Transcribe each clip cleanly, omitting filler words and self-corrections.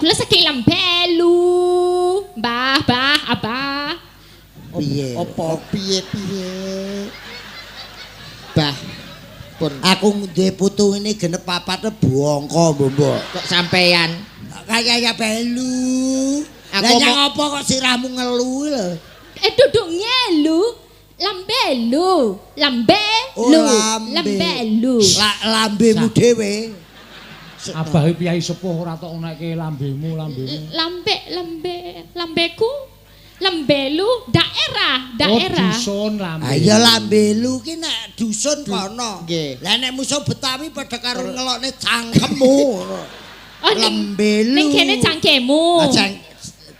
Kula saking Lambelu. Mbah, Bah, Abah. Piye? Apa piye-piye? Bah. Pun Aku duwe putu ini genep papat bongko, Mbok. kok sampean Kaya ya belu. Aku Lah nyang apa kok sirahmu ngelu lho? Duduk ngelu. Lambelu. Lambelu. Oh, lambe. Lambelu. Lambemu dhewe. Abah iki piyai sepuh ora tok unekke lambemu, lambemu. Lambe, lambe, lambeku. Lambelu daerah, daerah. Oh, dusun lambe. Ah iya lambelu ki nek dusun kono. Nggih. Lah nek musuh Betawi padha karo ngelokne cangkemmu. Oh, ning Lambelu. ning kene cangkemmu. Ah,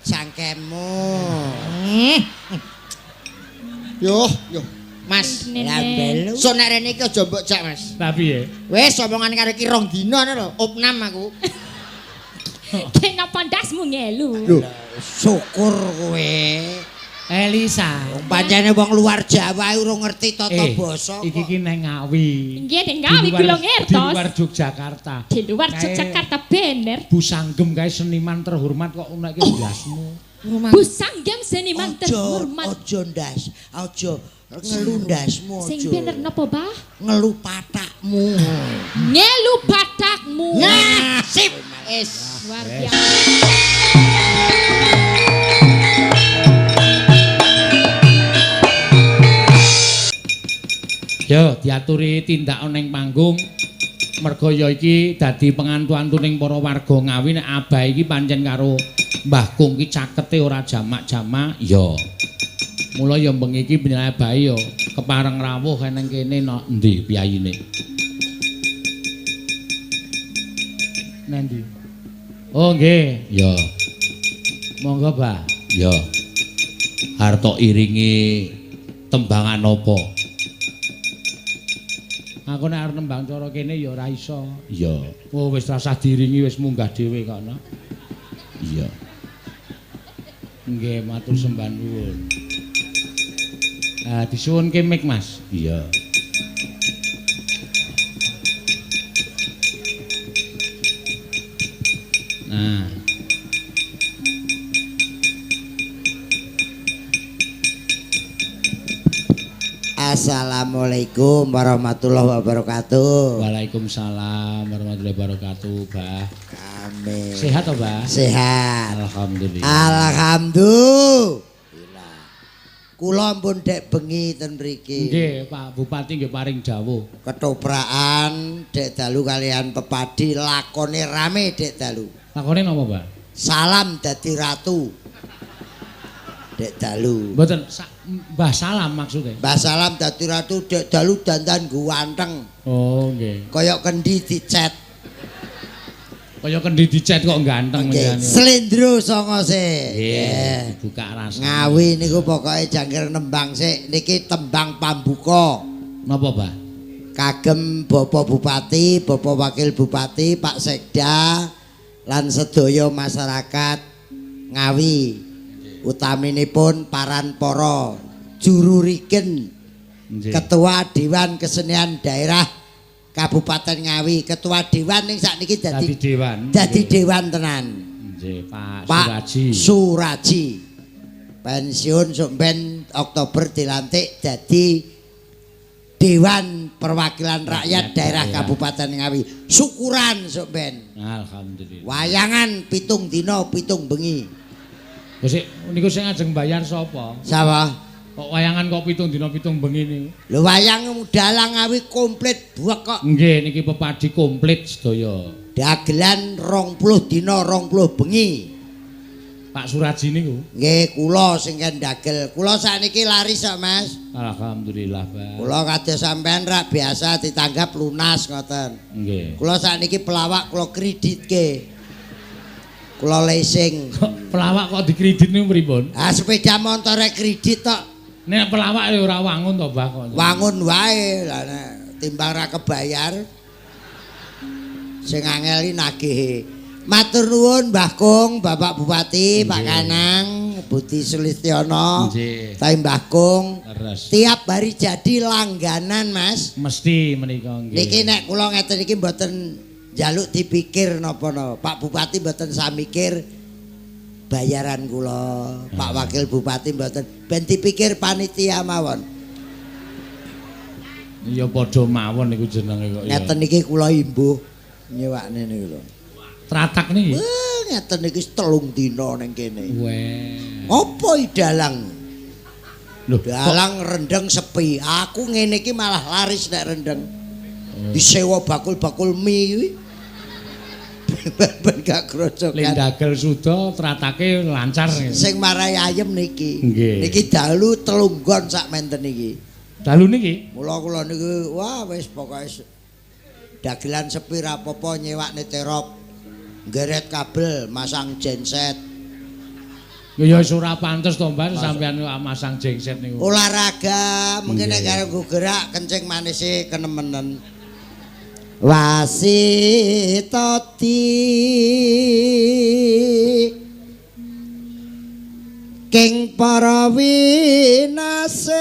cangkemmu. Yo, yo. Mas, Nene. Lambelu. sok nek rene iki aja mbok jak, Mas. Lah piye? Wis omongan karo iki rong dina ngono lho, opnam aku. Kenapa ndasmu ngelu? Lho, syukur kowe. Elisa. Wong pancene wong luar Jawa urung ngerti tata basa. Iki ki nang Ngawi. Nggih, ning Ngawi Di luar- kula Di ngertos. luar Yogyakarta. Di luar Kae Yogyakarta bener. Bu Sanggem kae seniman terhormat kok unekke ndasmu. Bu Sanggem seniman terhormat. Aja ndas, aja ngelu ndasmu aja. Sing bener napa, Bah? Ngelu patakmu. Ngelu patakmu. Nah, sip. Es. Luar biasa. Yo diaturi tindak ning panggung. Merga ya iki dadi pengantu-antu ning para warga Ngawi nek Abah iki pancen karo Mbah Kung ki cakete ora jamak-jamak ya. Mula ya bengi iki panjenengan Abah ya kepareng rawuh eneng kene no endi piyayine. Nendi? Oh nggih, ya. Monggo, Bah. Ya. Arep iringi tembangan apa? Aku nek arep nembang cara kene ya ora iso. Iya. Oh wis rasah diiringi wis munggah dhewe kok no. Iya. Nggih, matur sembah nuwun. Ah disuwunke mic, Mas. Iya. Nah. Assalamualaikum warahmatullahi wabarakatuh. Waalaikumsalam warahmatullahi wabarakatuh, Bah. Amin. Sehat toh, Bah? Sehat. Alhamdulillah. Alhamdulillah. Kula pun dek bengi ten mriki. Nggih, Pak Bupati nggih paring dawuh. Ketoprakan dek dalu kalian pepadi lakone rame dek dalu. Lakone napa, Bah? Salam dadi ratu. Dek dalu. Mboten Mbah Salam maksudnya. Mbah Salam dadi ratu dek dalu dandan guanteng. Oh, nggih. Kaya kendi dicet. Kaya kendi dicet kok ganteng Nggih. menjane. Slendro songo sik. Nggih, dibuka rasa. Ngawi niku pokoke jangkir nembang sik niki tembang pambuka. Napa, Bah? Kagem Bapak Bupati, Bapak Wakil Bupati, Pak Sekda lan sedaya masyarakat Ngawi. Utaminipun paran para juru rigen, Ketua Dewan Kesenian Daerah Kabupaten Ngawi, Ketua Dewan ning sakniki dadi dewan. Dadi dewan tenan. Nggih, Pak Pak Suraji. Suraji. Pensiun sok ben Oktober dilantik dadi Dewan Perwakilan Rakyat Daerah Kabupaten Ngawi. Syukuran sok ben. Alhamdulillah. Wayangan 7 dina 7 bengi. Wis niku sing ajeng bayar sapa? Sapa? Kok wayangan kok 7 dina 7 bengi niku? Lho wayang dalang Ngawi komplit buek kok. Nggih niki pepadi komplit sedaya. Dagelan 20 dina 20 bengi. Pak Suraji niku. Nggih kula sing kan dagel. Kula sakniki laris kok, Mas. Alhamdulillah, Pak. Kula kados sampean rak biasa ditanggap lunas ngoten. Nggih. Kula sakniki pelawak kula kreditke. Kula leasing. Pelawak kok dikredit niku pripun? Ah sepeda montore kredit tok. Nek pelawak ya ora wangun to, Mbah kok. Wangun wae lah nek timbang ra kebayar. Sing angel iki nagihe. Matur nuwun Mbah Kung, Bapak Bupati, Pak Kanang, Budi Sulistiono, Tai Mbah Kung. Tiap hari jadi langganan, Mas. Mesti menika nggih. Niki nek kula ngeten iki mboten Njaluk dipikir napa-napa. Pak Bupati mboten samikir bayaran kula, Pak Wakil Bupati mboten, ben dipikir panitia mawon. Ya padha mawon niku jenenge kok ya. Ngeten iki kula imbuh nyewakne niku lho. Tratak niki. Wah, ngeten iki 3 dina ning kene. Weh. Apa dalang? Lho, dalang rendeng sepi. Aku ngene iki malah laris nek rendeng. Disewa bakul-bakul mie kuwi. Ben gak grojokan. Lindagel suda tratake lancar. Sing marai ayem niki. Nggih. Niki dalu 3 nggon sak menten iki. Dalu niki? Mula kula niku wah wis pokoke dagelan sepi ra apa-apa nyewakne terop. Ngeret kabel, masang genset. Ya wis ora pantes to, Mbak, sampean masang genset niku. Olahraga, mungkin nek karo nggo gerak kencing manise kenemenen. Wasitati king para winasis.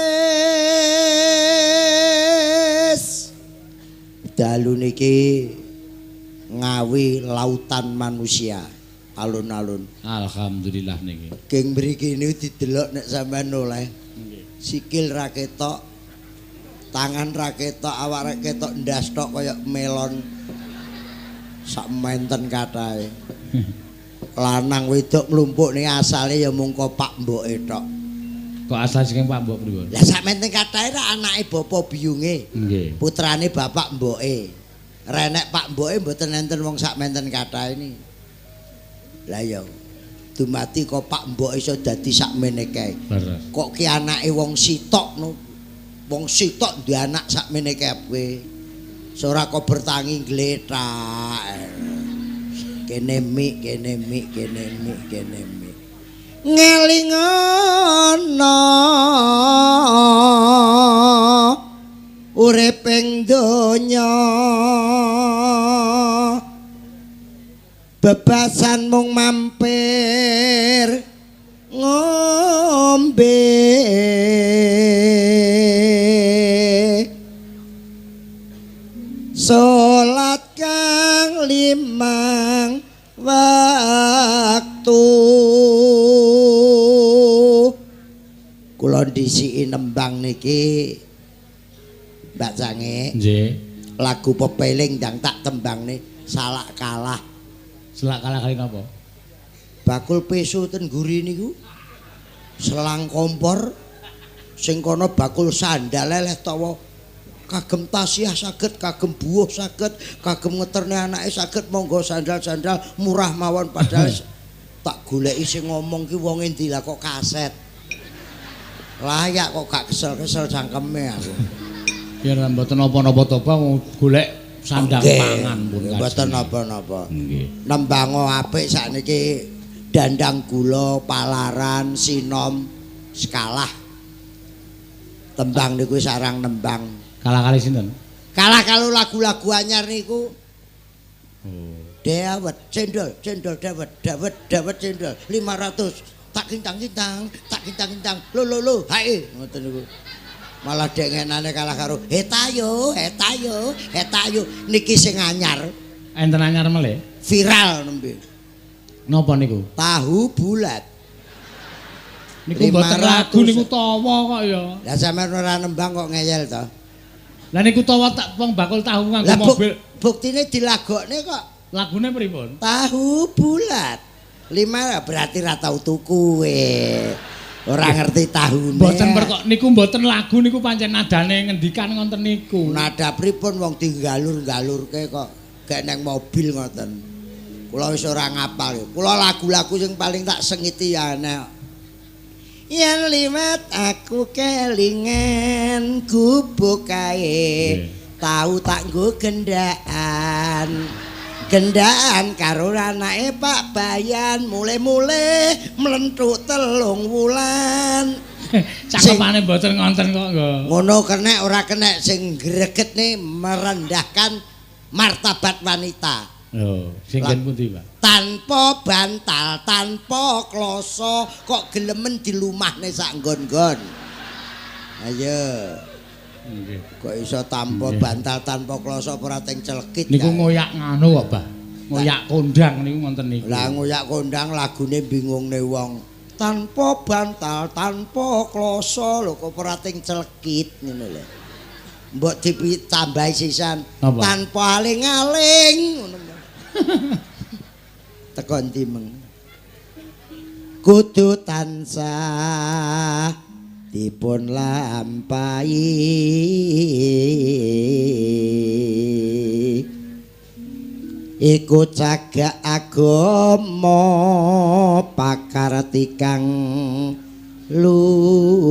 Dalu niki Ngawi lautan manusia alun-alun. Alhamdulillah niki. King mriki niku didelok nek sampean noleh. Sikil ra ketok, tangan ra ketok, awak ra ketok, ndas tok kaya melon. Sak menten kathahe. Lanang wedok mlumpuk ning asale ya mung kok Pak Mboke tok. Kok asal saking Pak Mbok pripun? Lah sak menten kathahe ra anake bapa biyunge. Nggih. Putrane bapak mboke. Renek Pak Mboke mboten enten wong sak menten kathahe ni. Lah ya dumati kok Pak Mbok iso dadi sakmene kae. Kok ki anake wong sitok no. Wong sitok duwe anak sakmene kabeh. Ora kok bertangi glethak. Kene mik, kene mik, kene mik, kene mik. Ngelingono urip ing donya. Bebasan mung mampir ngombe. Salat kang 5 waktu. Kula dhisiki nembang niki Mbak Sange. Nggih. Lagu pepeling ndang tak tembangne salak kalah. Selak kalah kali napa? Bakul peso ten guri niku. Selang kompor sing kono bakul sandal leh tawa kagem tasiah saged, kagem buuh saged, kagem ngeterne anake saged, monggo sandal-sandal murah mawon padahal tak goleki sing ngomong ki wong endi lah kok kaset. Layak kok gak kesel-kesel cangkeme aku. Ya mboten napa-napa to, Bang, golek sandang pangan pun mboten napa-napa. Nggih. Nembango apik sakniki dandang gula, palaran, sinom, sekalah. Tembang niku sarang nembang. Kalah kali sinten? Kalah kalau lagu-lagu anyar niku. Oh. Dawet cendol, cendol dawet, dawet dawet cendol 500. Tak kintang-kintang, tak kintang-kintang. Lho lho lho, hae ngoten niku. Malah dengenane kalah karo hetayo, hetayo, hetayo niki sing anyar. Enten anyar melih? Viral nembe. Napa niku? Tahu bulat. Niku mboten lagu niku tawa kok ya. Lah sampeyan ora nembang kok ngeyel to. Lah niku tawa tak wong bakul tahu nganggo mobil. Buktine dilagokne kok. Lagune pripun? Tahu bulat. 5 berarti ra tau tuku kowe. Ora ngerti tahune. Mboten perkok niku mboten lagu niku pancen nadane ngendikan ngoten niku. Nada pripun wong digalur-galurke kok gek nang mobil ngoten. Kula wis ora ngapal. Kula lagu-lagu sing paling tak sengiti ya ana. Yen liwat aku kelingan gubuk kae. Tahu tak nggo gendaan. Gendaan karo anake Pak Bayan mule-mule mlenthuk 3 wulan. Cakepane mboten ngonten kok nggo. Ngono kenek ora kenek sing gregetne merendahkan martabat wanita. Oh, sing gen pundi, Pak? Tanpa bantal, tanpa kloso kok gelemen dilumahne sak nggon-nggon. Ayo. Nggih. Kok iso tanpa bantal tanpa kloso ora teng celekit. Niku ngoyak nganu kok, Bah. Ngoyak kondang niku ngoten niku. Lah ngoyak kondang lagune bingungne wong. Tanpa bantal, tanpa kloso lho kok ora teng celekit ngono lho. Mbok ditambahi sisan tanpa aling-aling ngono. Teko endi meng. Kudu tansah dipun lampahi iku cagak agama pakartikang luhur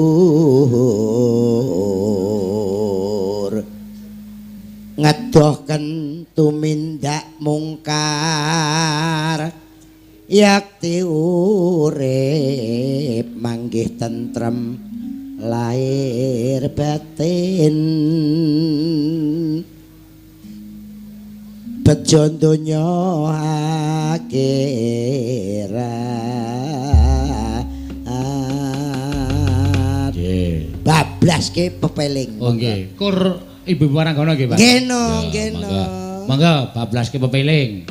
ngedohken tumindak mungkar yakti urip manggih tentrem lahir batin bejo donya akhirat. Nggih. Bablaske pepeling. Oh nggih. Kur Ibu Waranggana nggih, Pak. Nggih no, nggih no. Monggo bablaske pepeling.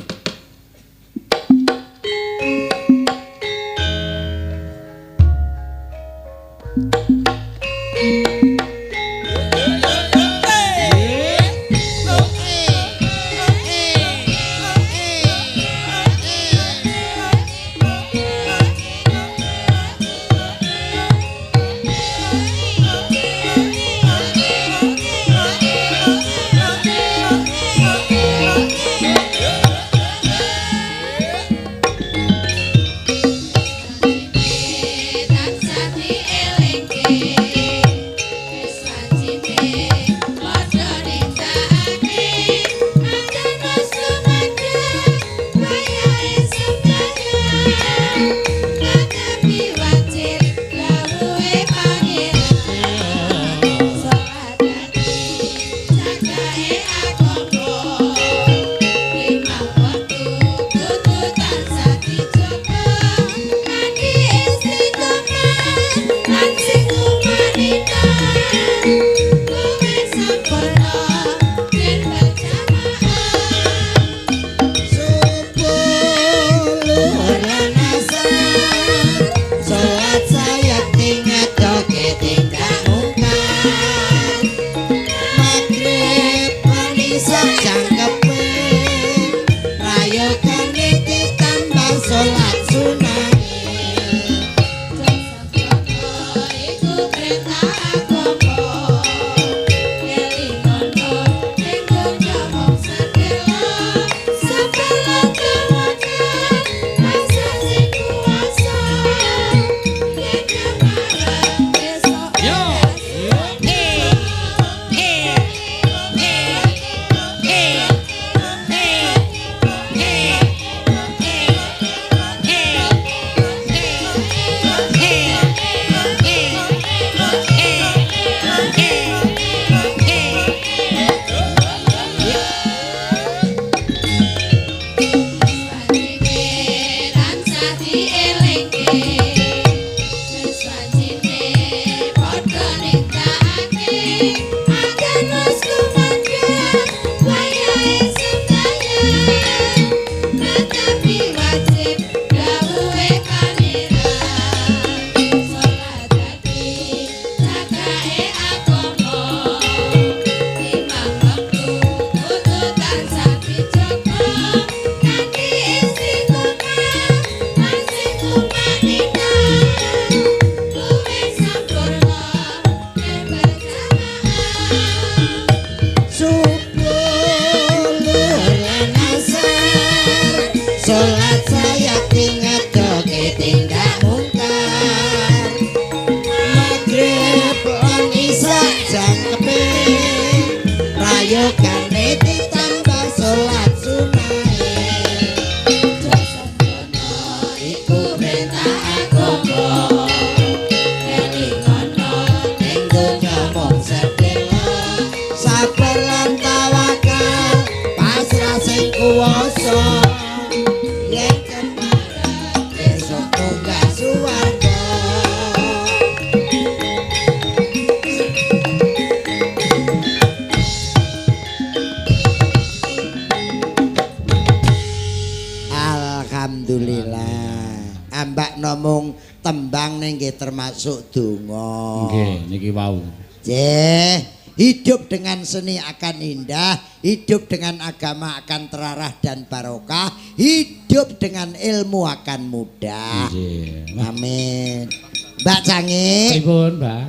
Ambak namung tembang ning nggih termasuk donga. Nggih, niki wau. Nggih, hidup dengan seni akan indah, hidup dengan agama akan terarah dan barokah, hidup dengan ilmu akan mudah. Nggih. Amin. Mbak Cangi, Pripun, Mbak?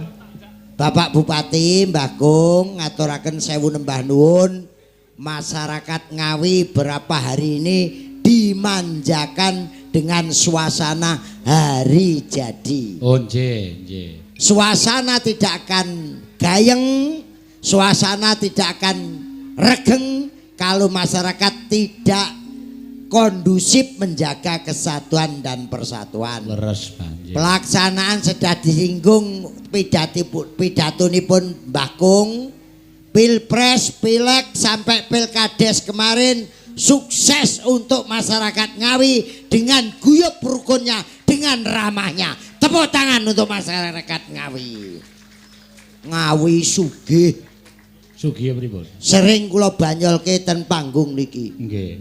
Bapak Bupati, Mbah Kung ngaturaken sewu nembah nuwun. Masyarakat Ngawi berapa hari ini dimanjakan dengan suasana hari jadi. Oh, nggih, nggih. Suasana tidak akan gayeng, suasana tidak akan regeng kalau masyarakat tidak kondusif menjaga kesatuan dan persatuan. Leres, Mbah. Nggih. Pelaksanaan sudah disinggung pidatonipun Mbah Kung. Pilpres, Pileg sampai Pilkades kemarin sukses untuk masyarakat Ngawi dengan guyub rukunnya, dengan ramahnya. Tepuk tangan untuk masyarakat Ngawi. Ngawi sugih. Sugih pripun? Sering kula banyolke ten panggung niki. Nggih.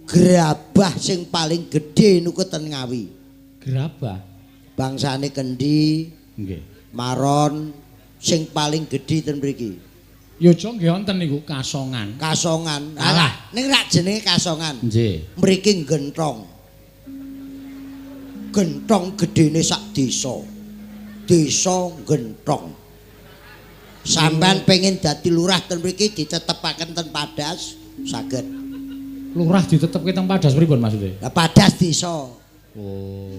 Gerabah sing paling gedhe niku ten Ngawi. Gerabah. Bangsane Kendi, Nggih. Maron sing paling gedhe ten mriki. Yojo nggih wonten niku Kasongan. Kasongan. Alah. Ning rak jenenge Kasongan. Nggih. Mriki Gentong. Gentong gedene sak desa. Desa Gentong. Sampean pengen dadi lurah ten mriki ditetepaken ten Padas saged. Lurah ditetepke teng Padas pripun maksude? Lah Padas desa. Oh.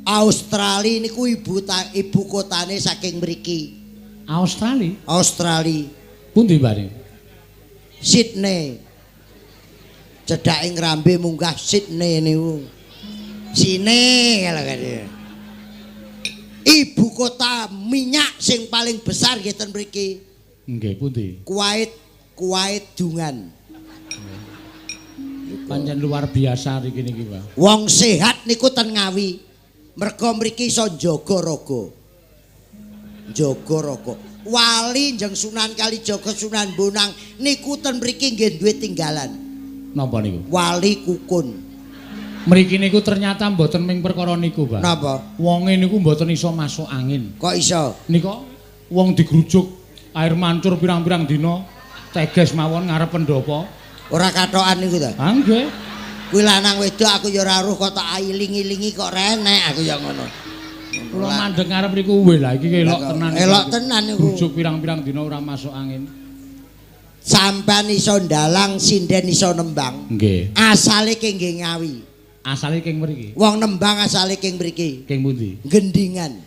Australia niku ibu kotane saking mriki. Australia? Australia. Pundi, Mbak? Sydney. Cedhake Ngrambe munggah Sydney niku. Sine kalau kene. Ibu kota minyak sing paling besar nggih ten mriki. Nggih, pundi? Kuwait, Kuwait Dungan. Pancen luar biasa niki niki, Pak. Wong sehat niku ten Ngawi. Mergo mriki iso njaga raga. Njaga raga. Wali njeng Sunan Kalijaga Sunan Bonang niku ten mriki nggih duwe tinggalan. Napa niku? Wali Kukun. Mriki niku ternyata mboten ming perkara niku, Pak. Napa? Wonge niku mboten iso masuk angin. Kok iso? Nika wong digrujuk air mancur pirang-pirang dina teges mawon ngarep pendopo. Ora katokan niku ta? Ha nggih. Kuwi lanang wedok aku ya ora roh kok tak iling-ilingi kok renek aku ya ngono. Kula mandeg ngarep niku weh lah iki elok tenan. Elok tenan niku. Grujuk pirang-pirang dina ora masuk angin. Sampean iso ndalang, sinden iso nembang. Nggih. Asale ki nggih Ngawi. Asale king mriki. Wong nembang asale king mriki. King pundi? Gendingan.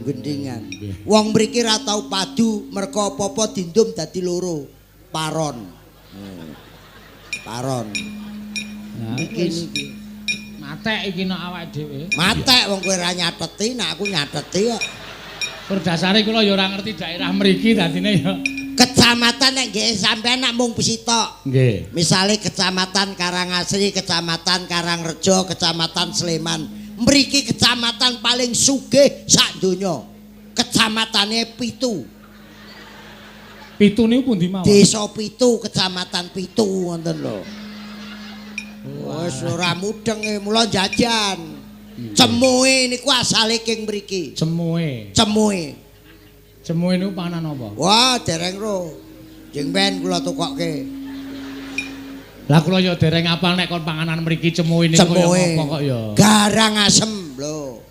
Gendingan. Wong mriki ra tau padu mergo apa-apa dindum dadi loro. Paron. Paron. Nah, Iki niki. Matek iki nek awake dhewe. Matek wong kowe ora nyateti, nek aku nyateti kok. Berdasare kula ya ora ngerti daerah mriki dadine ya. Kecamatan nek nggih sampean nak mung sitok. Nggih. Misale Kecamatan Karangasri, Kecamatan Karangrejo, Kecamatan Sleman. Mriki kecamatan paling sugih sak donya. Kecamatane 7. 7 niku pundi mawon? Desa 7, Kecamatan 7 ngoten lho. Wis ora mudeng mula jajan. Cemuhe niku asale king mriki. Cemuhe. Cemuhe. Cemuhe niku panganan apa? Wah, dereng ro. Jeng ben kula tukokke. Lah kula ya dereng apal nek kon panganan mriki cemuhe niku kaya apa kok ya. Garang asem lho.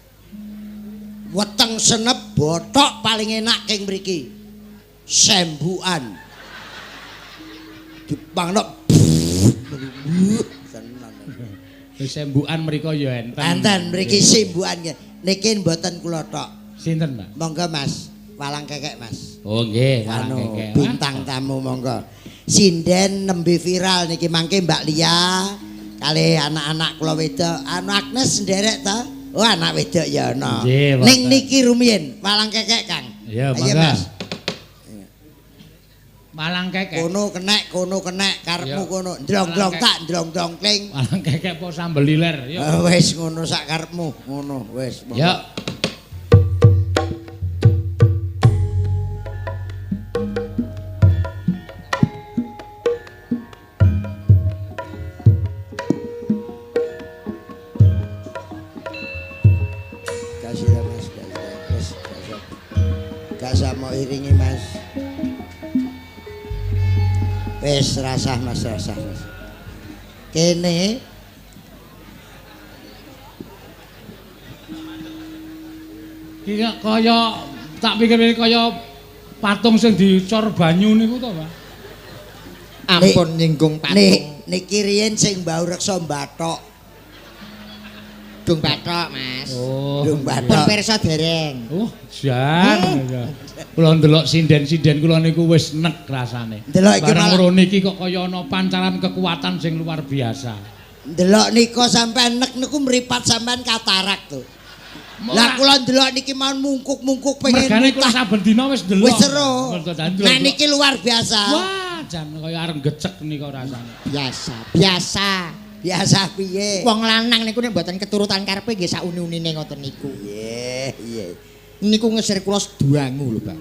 Weteng senep bothok paling enak king mriki. Sembukan. Dipangno. Tenan. Wis sembukan mriko ya enten. Enten mriki sembukan niki mboten kula tok. Sinten, Pak? Monggo Mas. Walang kekek Mas. Oh nggih, walang kekek. Bintang tamu monggo. Sinden nembe viral niki mangke Mbak Lia kali anak-anak kula wedok. Anu Agnes nderek ta? Oh anak wedok ya ana. Ning niki rumiyin walang kekek Kang. Iya, monggo. Mas. Walang kekek. Kono kenek karepmu kono. Ndrong-ndrong tak ndrong-ndrong kling. Walang kekek po sambel liler. Ya wis ngono sak karepmu, ngono wis. Ya. Mas mau iringi Mas. Wis rasah Mas, rasah Mas. Kene iki kaya tak pikir-pikir kaya patung sing dicor banyu niku to, Pak. Ampun nyinggung patung. Niki riyen sing mbau reksa mbathok. Dung bathok, Mas. Oh. Dung Pun bathok. pirsa dereng. Oh, jan. Kula ndelok sinden-sinden kula niku wis nek rasane. Ndelok iki Barang malah mrono iki kok kaya ana pancaran kekuatan sing luar biasa. ndelok nika sampean nek niku mripat sampean katarak to. Lah kula ndelok niki mau mungkuk-mungkuk pengen Mergane kula mutah. saben dina wis ndelok. Wis seru. Nah niki luar biasa. Wah, jan kaya arep gecek nika rasane. Biasa, biasa. Biasa piye? Wong lanang niku nek mboten keturutan karepe nggih sak uni-unine ngoten niku. Iya, iya. Niku ngesir kula seduangu lho, Pak.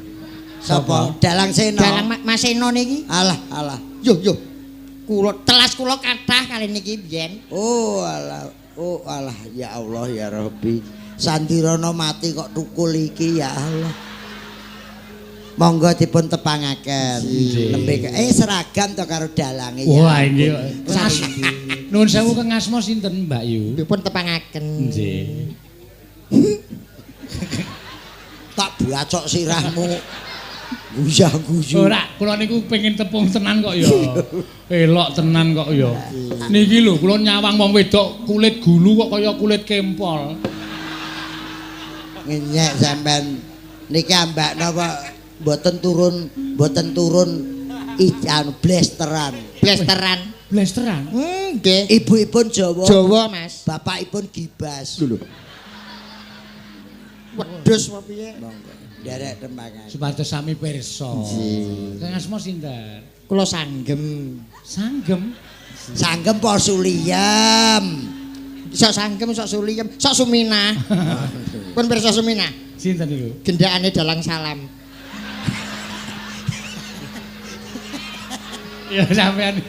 Sapa? Dalang Seno. Dalang Mas Seno niki. Alah, alah. Yo yo. Kula telas kula kathah kali niki biyen. Oh alah, oh alah ya Allah ya Rabbi. Sandirono mati kok tukul iki ya Allah. Monggo dipun tepangaken. Nembe seragam to karo dalange ya. Wah, nggih. Nuwun sewu kang asma sinten, Mbak Yu? Dipun tepangaken. Nggih. Tak bacok sirahmu. Guyang-guyu. Ora, kula niku pengin tepung tenan kok ya. Elok tenan kok ya. Niki lho, kula nyawang wong wedok kulit gulu kok kaya kulit kempol. Ngenyek sampean niki ambak napa mboten turun anu blesteran. Blesteran. Blesteran. Nggih. Ibu-ipun Jawa, Jawa, Mas. Bapakipun gibas. Lho. Wedhus apa piye? Monggo nderek tembangan. Supados sami pirsa. Kang asma sinten? Kula sanggem. Sanggem. Sanggem po suliyem. Sok sanggem, sok suliyem, sok suminah. Pun pirsa suminah. Sinten niku? Gendakane dalang salam. Ya sampean.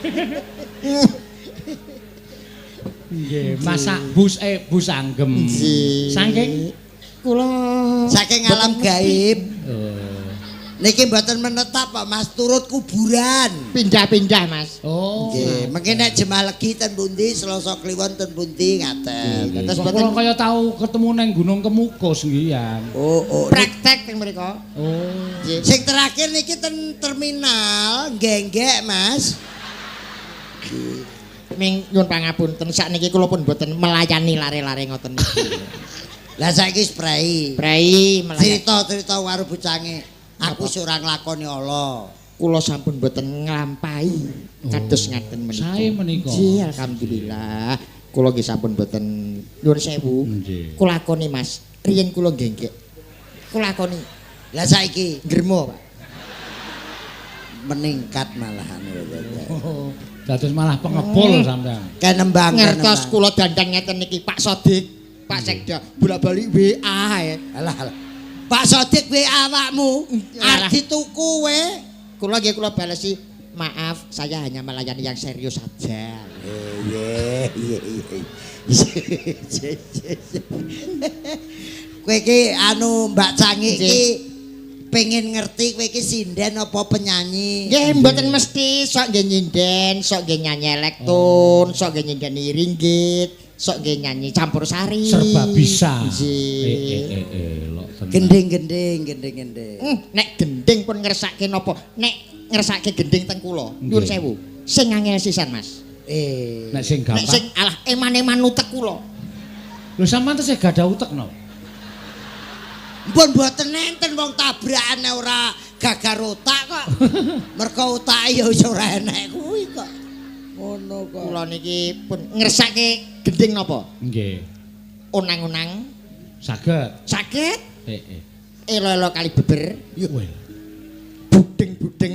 Nggih, masak bus bus sanggem. Saking kula saking alam gaib. Oh. Niki mboten menetap Pak Mas, turut kuburan. Pindah-pindah Mas. Oh. Nggih, mengke nek Jemah Legi ten pundi, Selasa Kliwon ten pundi ngaten. Terus kula kaya tau ketemu neng Gunung Kemukus nggih ya. Oh, oh. Praktek teng mriku. Oh. Nggih. Sing terakhir niki ten terminal Genggek Mas. Ming nyuwun pangapunten sakniki kula pun mboten melayani lare-lare ngoten niki. Lah saiki sprei. Prei melayani. Cerita-cerita karo bocange. Aku wis ora nglakoni ala. Kula sampun mboten nglampahi kados ngaten menika. Sae menika. Nggih, alhamdulillah. Kula nggih sampun mboten nyuwun sewu. Nggih. Kula lakoni Mas. Riyen kula genggek. Kula lakoni Lah saiki gremo, Pak. Meningkat malahan. Oh, dados malah pengebul sampean. Kenembang ngertos kula dandan ngeten niki Pak Sodik, Pak Sekda bolak-balik WA ya. Alah alah. Pak Sodik WA awakmu, arep tuku we. Kula nggih kula balesi, maaf saya hanya melayani yang serius saja. Iya iya iya. Kowe iki anu Mbak Cangi iki pengen ngerti kowe iki sinden apa penyanyi? Nggih mboten mesti sok nggih nyinden, sok nggih nyanyi elektron, sok nggih nyinden ringgit, sok nggih nyanyi campur sari. Serba bisa. Nggih. Lok tenan. Gending-gending, gending-gending. Nek gending pun ngersake napa? Nek ngersake gending teng kula, nyuwun sewu. Sing angel sisan, Mas. Nek sing Nek gampang. sing alah eman-eman utek kula. Lho sampean tesih gadah utek no? Mpun mboten enten wong tabrakane ora gagar otak kok. Mergo otake ya wis ora enek kuwi kok. Ngono kok. Kula niki pun ngersake gending napa? Nggih. Onang-onang Saged. saged, Heeh. elo-elo kali beber, Weh. budeng-budeng.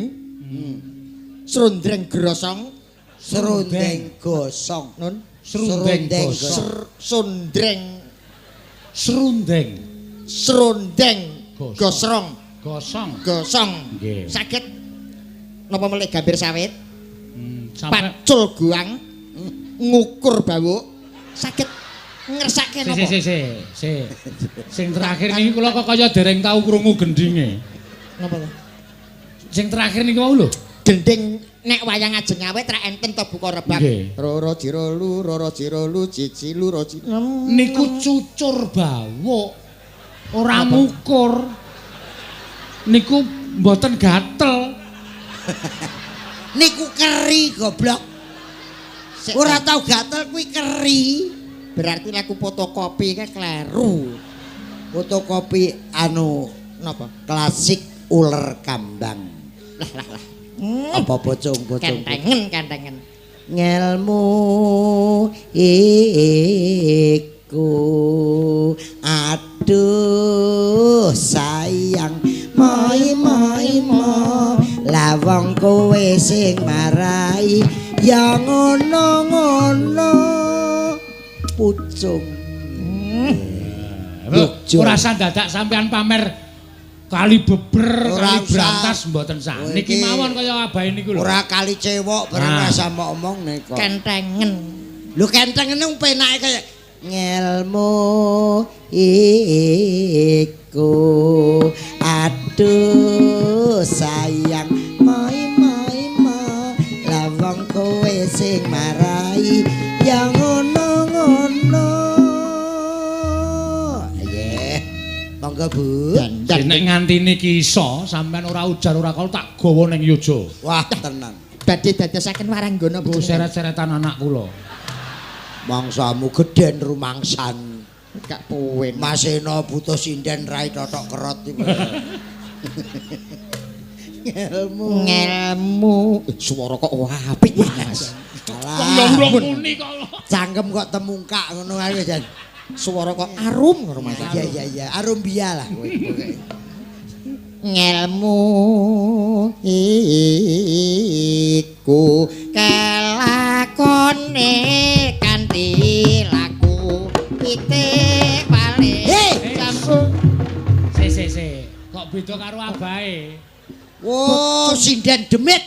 Serundreng grosong, Serundeng gosong. nun. Serundeng gosong. Sundreng Serundeng serundeng Gosong. gosrong gosong. gosong. Nggih. Saged napa melih gambir sawit, Sampai pacul guang, ngukur bawuk, saged ngersake napa? Si. Sing terakhir niki kula kok kaya dereng tau krungu gendinge. Napa to? Sing terakhir niku wau lho. Gending nek wayang ajeng awet ra enten to buka rebab. Nggih. Roro jero lu, roro jero lu, cici lu, ro ci. Niku cucur bawuk. Ora ngukur. Niku mboten gatel. Niku keri goblok. Ora tau gatel kuwi keri. Berarti laku fotokopi kae kleru. Fotokopi anu Napa? Klasik uler kambang. Lah lah lah. Apa pocong-pocong. Kentengen kentengen. Ngelmu iku aduh sayang moi moi mo lah wong kowe sing marai ya ngono-ngono pucung. Ora usah dadak sampean pamer kali beber, Ora kali usah. brantas mboten sah. Kowe Niki iki mawon kaya abahe niku lho. Ora kali cewok bareng Ah. rasa mbok omongne kok. Kentengen. Lho kentengene wong penake kaya ngelmu iku aduh sayang moi moi mo lah wong kowe sing marai ya ngono-ngono. Aye. Monggo Bu. Dandan. Nek nganti niki iso sampean ora ujar ora kal tak gawa ning Yojo. Wah tenan. Badhe dadosaken waranggana Nggo seret-seretan anak kula. Mangsamu gedhen rumangsan. Gak puwen. Maseno butuh sinden rai totok kerot iki. Ngelmu. Ngelmu. Swara kok apik Mas. Wong Alah, urung muni kok. cangkem kok temungkak ngono ae jan. Swara kok arum ngono Mas. Iya iya iya, arum biya lah kowe pokoke. Ngelmu iku kelakone kanthi laku pitik wale Hei! campur. Se se se. Kok beda karo abahe? Wo, sinden demit.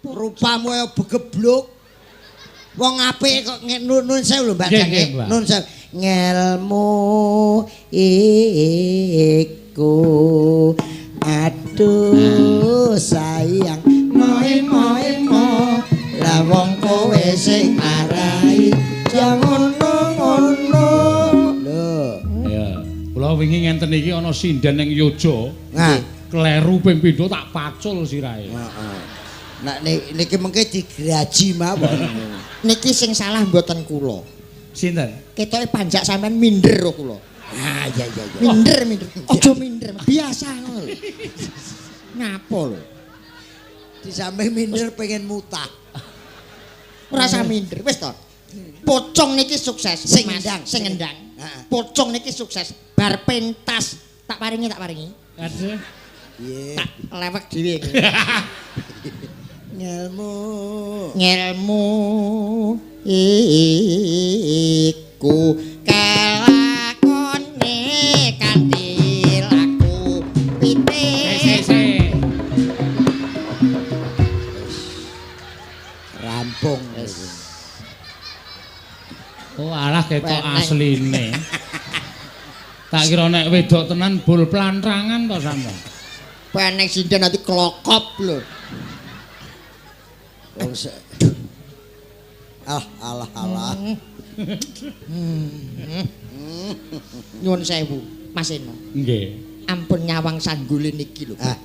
Rupamu kaya begebluk. Wong apik kok nun sewu lho Mbak Nggih, Jangke. nggih, Mbak. Nun sewu. Ngelmu iku aduh sayang moi moi mo lah wong kowe sing marai ya ngono-ngono. Lho. Ya. Kula wingi ngenten iki ana sinden ning Yojo. Nah, Kleru ping pindho tak pacul sirahe. heeh. Nek niki mengke digraji mawon. Niki sing salah mboten kula. Sinten? Ketoke panjak sampean minder kok kula. Ah iya iya iya. Minder minder. Aja minder, biasa ngono lho. Ngapa lho? Disampe minder pengen mutah. Ora usah minder, wis to. Pocong niki sukses, Sing Mas. ngendang. sing ngendang. Heeh. Pocong niki sukses, bar pentas tak paringi, tak paringi. Aduh. Iya. Tak lewek dhewe iki. Ngelmu. Ngelmu iku kelakone kanthi laku Se se pitik. se. Rampung. Oh alah ketok Weneng. asline. Tak kira nek wedok tenan bol plantrangan to sampean. Penek sinden nanti klokop lho. Wong se- Ah, alah alah. Nyuwun sewu, Mas Eno. Nggih. Ampun nyawang sanggule niki lho. Ah,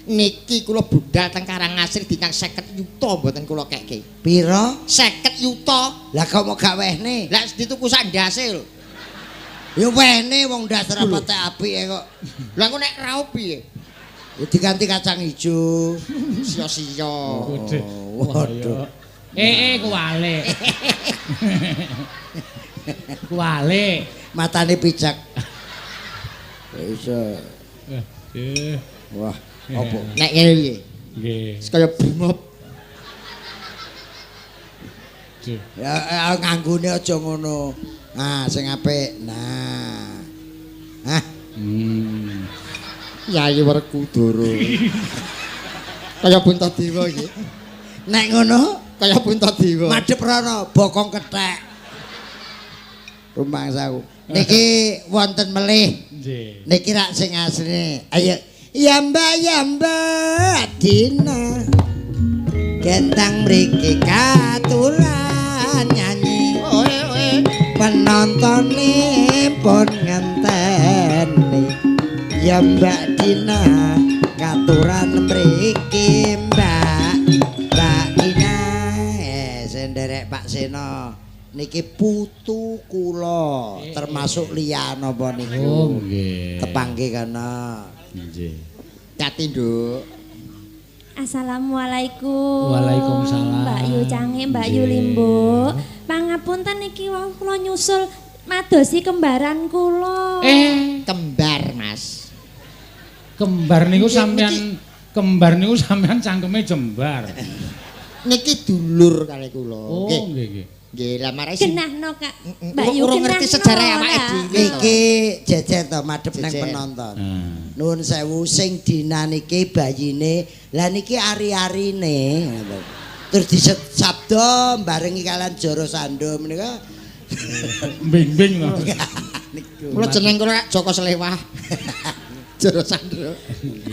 Niki kula budal teng Karangasri dinyang 50 yuta mboten kula kekke. pira? 50 yuta. Lah kok mau gak wehne? Lah dituku sak ndase lho. Ya wehne wong ndas ora patek apike kok. Lah engko nek raup piye? Ya diganti kacang ijo. Sia-sia. Waduh. Waduh. Eh kuwale. Kuwale. Matane picek. Iso. Eh, Wah, apa? Nek ngene piye? nggih. Wis kaya brimob. Duh. Ya nganggone aja ngono. Nah, sing apik. Nah. Hah, Hmm. Yayi Werkudara. Kaya Puntadewa iki. nek ngono Kaya Puntadewa. madhep rono bokong kethek. Rumangsaku. Niki wonten melih. Nggih. Niki rak sing asline. Ayo. Ya Mbak, ya Mbak Dina. Gentang mriki katuran nyanyi. Oe oe. Penontone pun ngenteni. Ya Mbak Dina katuran mriki Mbak. Mbak Dina. Sing nderek Pak Seno. Niki putu kula termasuk liya napa niku. Oh nggih. Tepanggih kana. Nggih. Cati, Nduk. Assalamualaikum. Waalaikumsalam. Mbak Yu Cange, Mbak Yu Nggih. Limbo. Pangapunten niki wau kula nyusul madosi kembaran kula. Kembar, Mas. Kembar niku Nggih, sampean kembar niku sampean cangkeme jembar. Niki dulur kalih kula. Oh Nggih. nggih nggih. Nggih, lah marai sing Genahno Kak. Mbak Yu Urung ngerti genahno sejarah awake ora? dhewe. Niki jejer to madhep nang Jejer. penonton. Nah. Nuwun sewu sing dina niki bayine, lah niki ari-arine. Terus disabda barengi kalian Jara Sandha menika. Bing-bing lho. Niku. Kula jeneng kula Joko Selewah. Jero Sandro.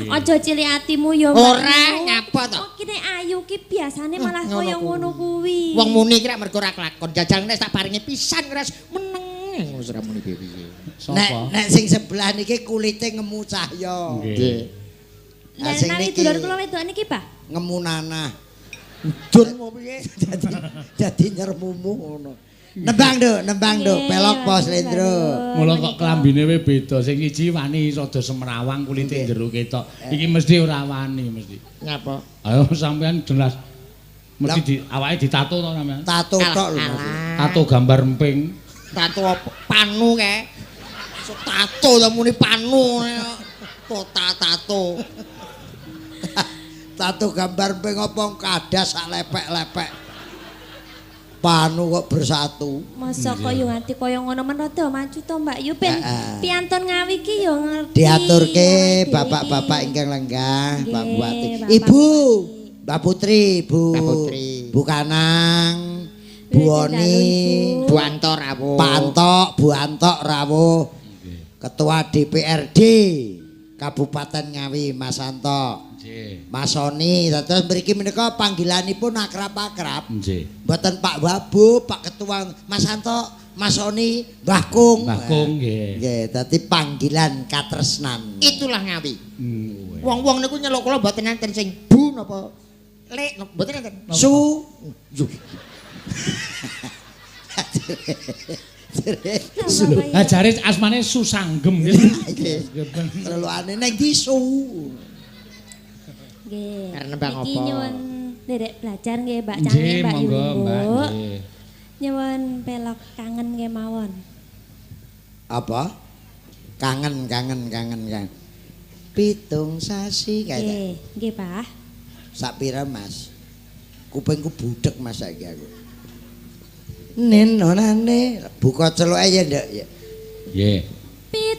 Aja cilik atimu ya Mbak Ora, Yu. ngapa to? Oh kene ayu ki biasane malah ngono kaya kuwi. ngono kuwi. Wong muni ki rak mergo ora kelakon. Jajal nek tak paringi pisan res meneng wis ora muni piye-piye. Nek Sapa? nek sing sebelah niki kulite ngemu cahya. Nggih. Lah Lah sing menawi niki dulur kula wedok niki, Pak. ngemu nanah. Udun mau piye? Dadi dadi nyermumu ngono. Nembang Nduk, nembang Nduk, Nggih, pelok po matur slendro. nuwun. Mula kok klambine we beda. Sing siji wani rada semrawang kulite jero ketok. Iki mesti ora wani mesti. Ngapa? Ayo sampean jelas mesti di awake ditato to sampean. Tato tok lho Mas. Tato gambar emping. Tato apa? Panu kae. So tato ta muni panu. Tota tato. Tato gambar ping apa kadas sak lepek-lepek. Panu kok bersatu. Masa kaya nganti kaya ngono men rada maju to Mbak Yu ben Heeh. piantun Ngawi ki ya ngerti. Diaturke Awake dhewe bapak-bapak iki. ingkang lenggah, Nggih, Pak Bupati. Bapak Ibu, Bupati. Mbak Putri, Bu. Mbak Putri. Bu Kanang, Bu Wilujeng Oni, dalu, Ibu. Bu Anto rawuh. Pak Antok, Bu Antok rawuh. Ketua DPRD Kabupaten Ngawi Mas Anto. Nggih. Mas Oni, terus mriki menika panggilanipun akrab-akrab. Nggih. Mboten Pak Wabu, Pak Ketua, Mas Anto, Mas Oni, Mbah Kung. Mbah Kung nggih. Nggih, dadi panggilan katresnan. Itulah Ngawi. Hmm, Wong-wong niku nyeluk kula mboten enten sing Bu napa Lek mboten enten. Su. Yo. Lah jare asmane Susanggem nggih. Celukane nang ndi su. Nggih. Arep nembang Niki apa? nyuwun nderek belajar nggih Mbak Cange Nggih, Mbak Yu monggo Mbak. Limbo. Nggih. Nyuwun pelok kangen kemawon. Apa? Kangen, kangen, kangen, kangen. 7 sasi kae. Nggih, nggih Pak. Sak pira, Mas? Kupingku budek Mas saiki aku. Nen nonane buka celuke ya, Nduk ya. Nggih. Ye.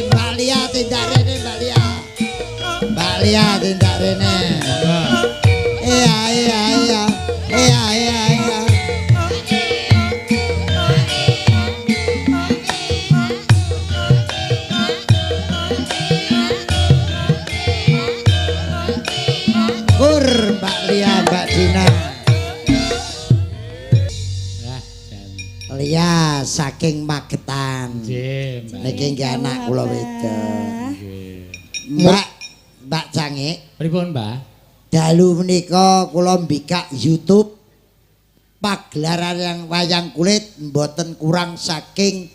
Mbak Lia tindak rene, Mbak Lia. Mbak Lia tindak rene. Iya, iya, iya. Iya, iya, iya. Kur Mbak Lia, Mbak Dina. Lah, jan. Lia saking Magetan. Nggih, Mbak. Niki nggih anak kula wedok. Nggih. Mbak, Mbak Cangik, Pripun, Mbah? dalu menika kula mbikak YouTube pagelaran yang wayang kulit mboten kurang saking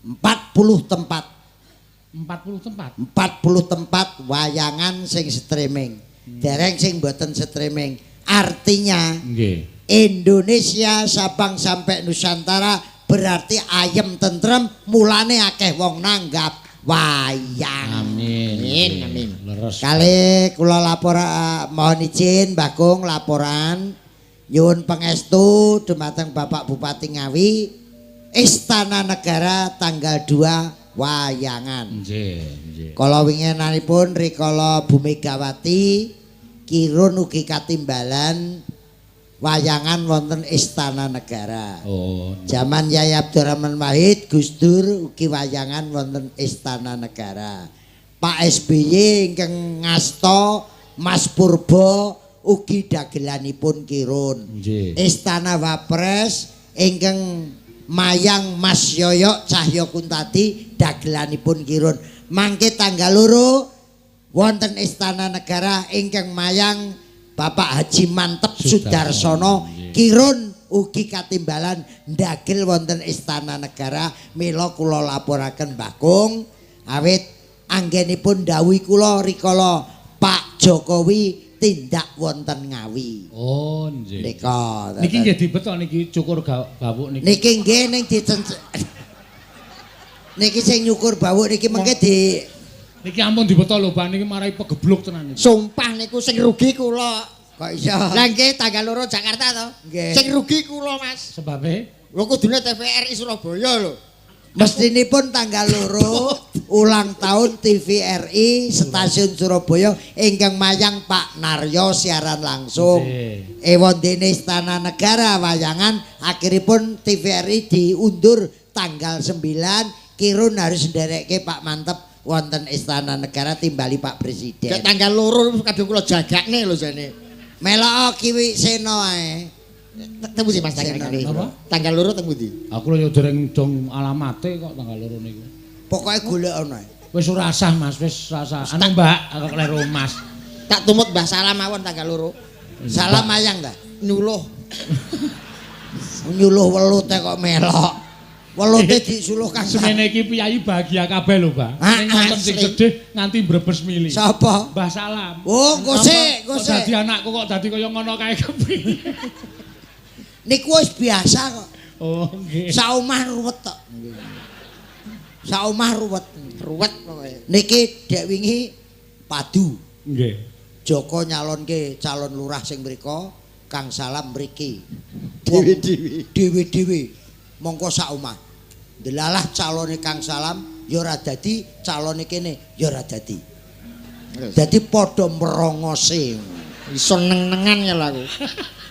40 tempat. 40 tempat. 40 tempat wayangan sing streaming. Dereng sing mboten streaming. Artinya Nggih. Indonesia Sabang sampai Nusantara berarti ayem tentrem, mulane akeh wong nanggap wayang. Amin. Amin, amin. Leres. Kali kula lapor, mohon izin Mbah Kung laporan nyuwun pangestu dumateng Bapak Bupati Ngawi, Istana Negara tanggal 2 wayangan. Nggih, nggih. Kala winginanipun rikala Bu Megawati Kirun ugi katimbalan wayangan wonten Istana Negara. Oh. Jaman Yai Abdurrahman Wahid, Gus Dur ugi wayangan wonten Istana Negara. Pak SBY ingkang ngasta Mas Purbo ugi dagelanipun Kirun. Nggih. Istana Wapres ingkang mayang Mas Yoyok Cahyo Kuntadi dagelanipun Kirun. Mangke tanggal 2 wonten Istana Negara ingkang mayang Bapak Haji Manteb Sudarsono Kirun ugi katimbalan ndagel wonten Istana Negara. Mila kula laporaken Mbah Kung awit anggenipun dawuhi kula rikala Pak Jokowi tindak wonten Ngawi. Oh, nggih. Nika. Niki nggih dibetok niki cukur bawuk niki. Niki nggih ning niki sing nyukur bawuk niki mengke di niki ampun dibetok lho, Pak, niki marai pegebluk tenan niki. Sumpah niku sing rugi kula. Kok iso? Lah nggih tanggal 2 Jakarta to. Nggih. Sing rugi kula, Mas. Sebabe? Lho kudune TVRI Surabaya lho. Mestinipun tanggal 2 ulang tahun TVRI Stasiun Surabaya ingkang mayang Pak Naryo siaran langsung. Ewondene Istana Negara wayangan akhiripun TVRI diundur tanggal 9 Kirun harus nderekke Pak Manteb wonten Istana Negara timbali Pak Presiden. Kayak tanggal 2 kadung kula jagakne lho jane. Melok Kiwi Seno ae. Teng pundi Mas tanggal kali? Tanggal 2 teng pundi? Aku lho ya dereng dong alamate kok tanggal 2 niku. Pokoke golek ana. Wis ora sah Mas, wis rasa. Anu Mbak, aku kleru Mas. Tak tumut Mbah Salam mawon tanggal 2. Salam mayang ta? Nyuluh. Nyuluh welute kok melok. Welute disuluh Kang. Semene iki piyayi bahagia kabeh lho, Mbah. Ning wonten sing sedih nganti mbrebes mili. Sapa? Mbah Salam. Oh, gosek, gosek. Dadi anakku kok dadi kaya ngono kae kepiye. Niku wis biasa kok. Oh, nggih. Saomah ruwet tok. Saomah ruwet. Ruwet pokoke. Niki dek wingi padu. Nggih. Joko nyalonke calon lurah sing mriko, Kang Salam mriki. Dewi-dewi. Dewi-dewi. Mongko saomah. Delalah calone Kang Salam ya ora dadi, calone kene ya ora dadi. Dadi padha merongose. Iso neng-nengan ya lho aku.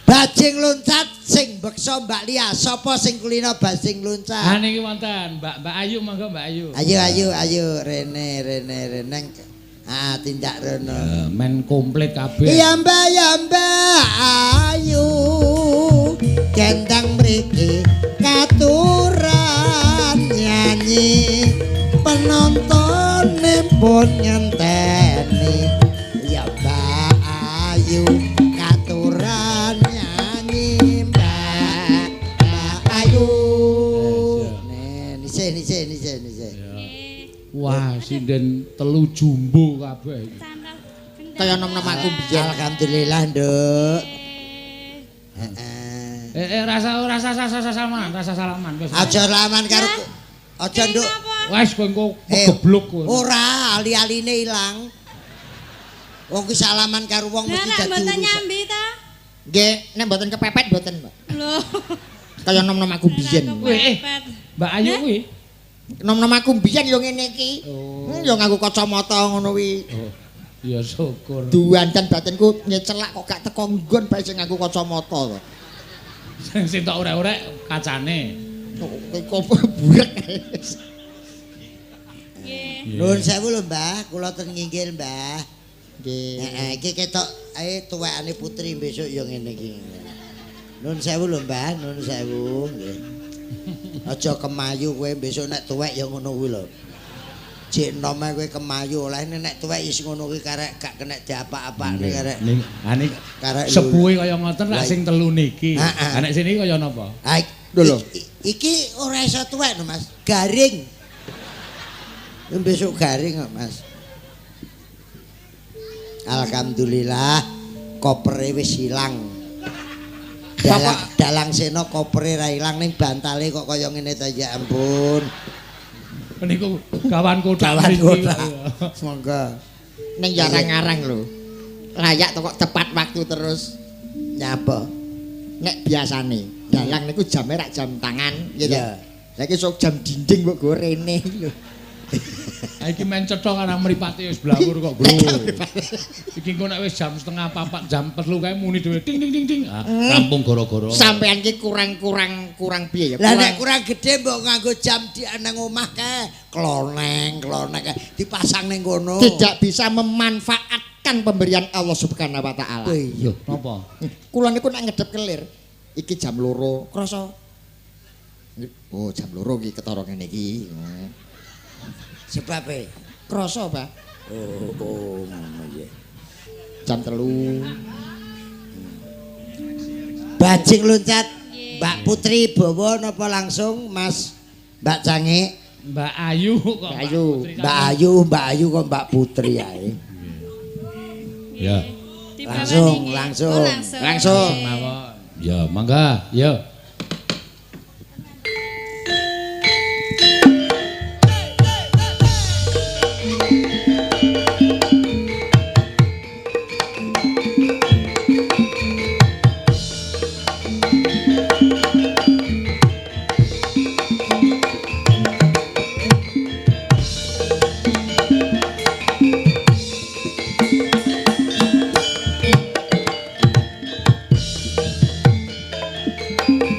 Bajing loncat sing beksa Mbak Lia, sapa sing kulino bajing loncat? Ha niki wonten Mbak Mbak Ayu, monggo Mbak Ayu. Ayo ayo ayo rene rene rene. Ah tindak rono. Men komplit kabeh. Ya Mbak ya Mbak Ayu. Gendang mriki katuran nyanyi penontone pun ngenteni. Ya Mbak Ayu katuran nyanyi Mbak Mbak Ayu. Nih nisih nisih nisih nisih. Wah, sinden telu jumbo kabeh iki. Kaya nom-nom aku biyen. Alhamdulillah, Nduk. Heeh. Rasa rasa rasa salaman, rasa salaman wis. Aja salaman karo aja, Nduk. Wes kowe engko gebluk kowe. Ora, ali-aline ilang. Wong ki salaman karo wong mesti dadi. Lah mboten nyambi ta? Nggih, nek mboten kepepet mboten, Mbak. Lho. Kaya nom-nom aku biyen. Mbak Ayu kuwi. Nom-nom aku biyen yo ngene iki. Yo nganggo kacamata ngono kuwi. Oh. Ya syukur. Duandan batinku nyecelak kok gak teko nggon bae sing nganggo kacamata to. Sing tok orek-orek kacane. Kok burek. Nggih. Nuwun sewu lho, Mbah, kula ten nginggil, Mbah. Nggih. Heeh, iki ketok ae tuwekane putri besok ya ngene iki. Nuwun sewu lho, Mbah, nuwun sewu nggih. Aja kemayu kowe besok nek tuwek ya ngono kuwi lho. Jek enome kowe kemayu olehne nek tuwek wis ngono kuwi karek gak kenek diapak-apakne karek. Ha niki karek sepuhe kaya ngoten lak sing telu niki. Ha nek sini kaya napa? Ha lho. Iki ora iso tuwek lho, Mas. Garing. Besok garing kok, Mas. Alhamdulillah kopere wis ilang. Dalang dalang Sena kopere ra ilang ning bantale kok kaya ngene ta ya ampun. Niku gawan kotak. Gawan kotak. Monggo. Ning ya arang-arang lho. Layak to kok tepat waktu terus. Nyapa? Nek biasane dalang niku jame rak jam tangan ya to. Iya. Lah iki sok jam dinding mbok go rene lho. Ha iki men cetha karang mripate wis blawur kok, Bro. Iki engko nek wis jam 3:30, jam 3 kae muni dhewe ding ding ding ding. Ah, rampung gara-gara. Sampean ki kurang-kurang kurang piye ya? Lah nek kurang gedhe mbok nganggo jam di nang omah kae, kloneng kloneng kae dipasang ning kono. Tidak bisa memanfaatkan pemberian Allah Subhanahu wa taala. Iya. Napa? Kula niku nek ngedep kelir, iki jam 2 krasa. Oh, jam 2 iki ketara ngene iki. Sebabe Krasa, Pak. Oh, oh ngono ya. Jam 3. Bajing loncat Mbak Putri bawa napa langsung Mas Mbak Cangik? Mbak Ayu kok. Mbak Ayu. Putri. Mbak Ayu, Mbak Ayu kok Mbak Putri ae. Ya. Langsung, langsung. Oh, langsung. Langsung. Mawon. Ya, mangga. Ya. Nggih.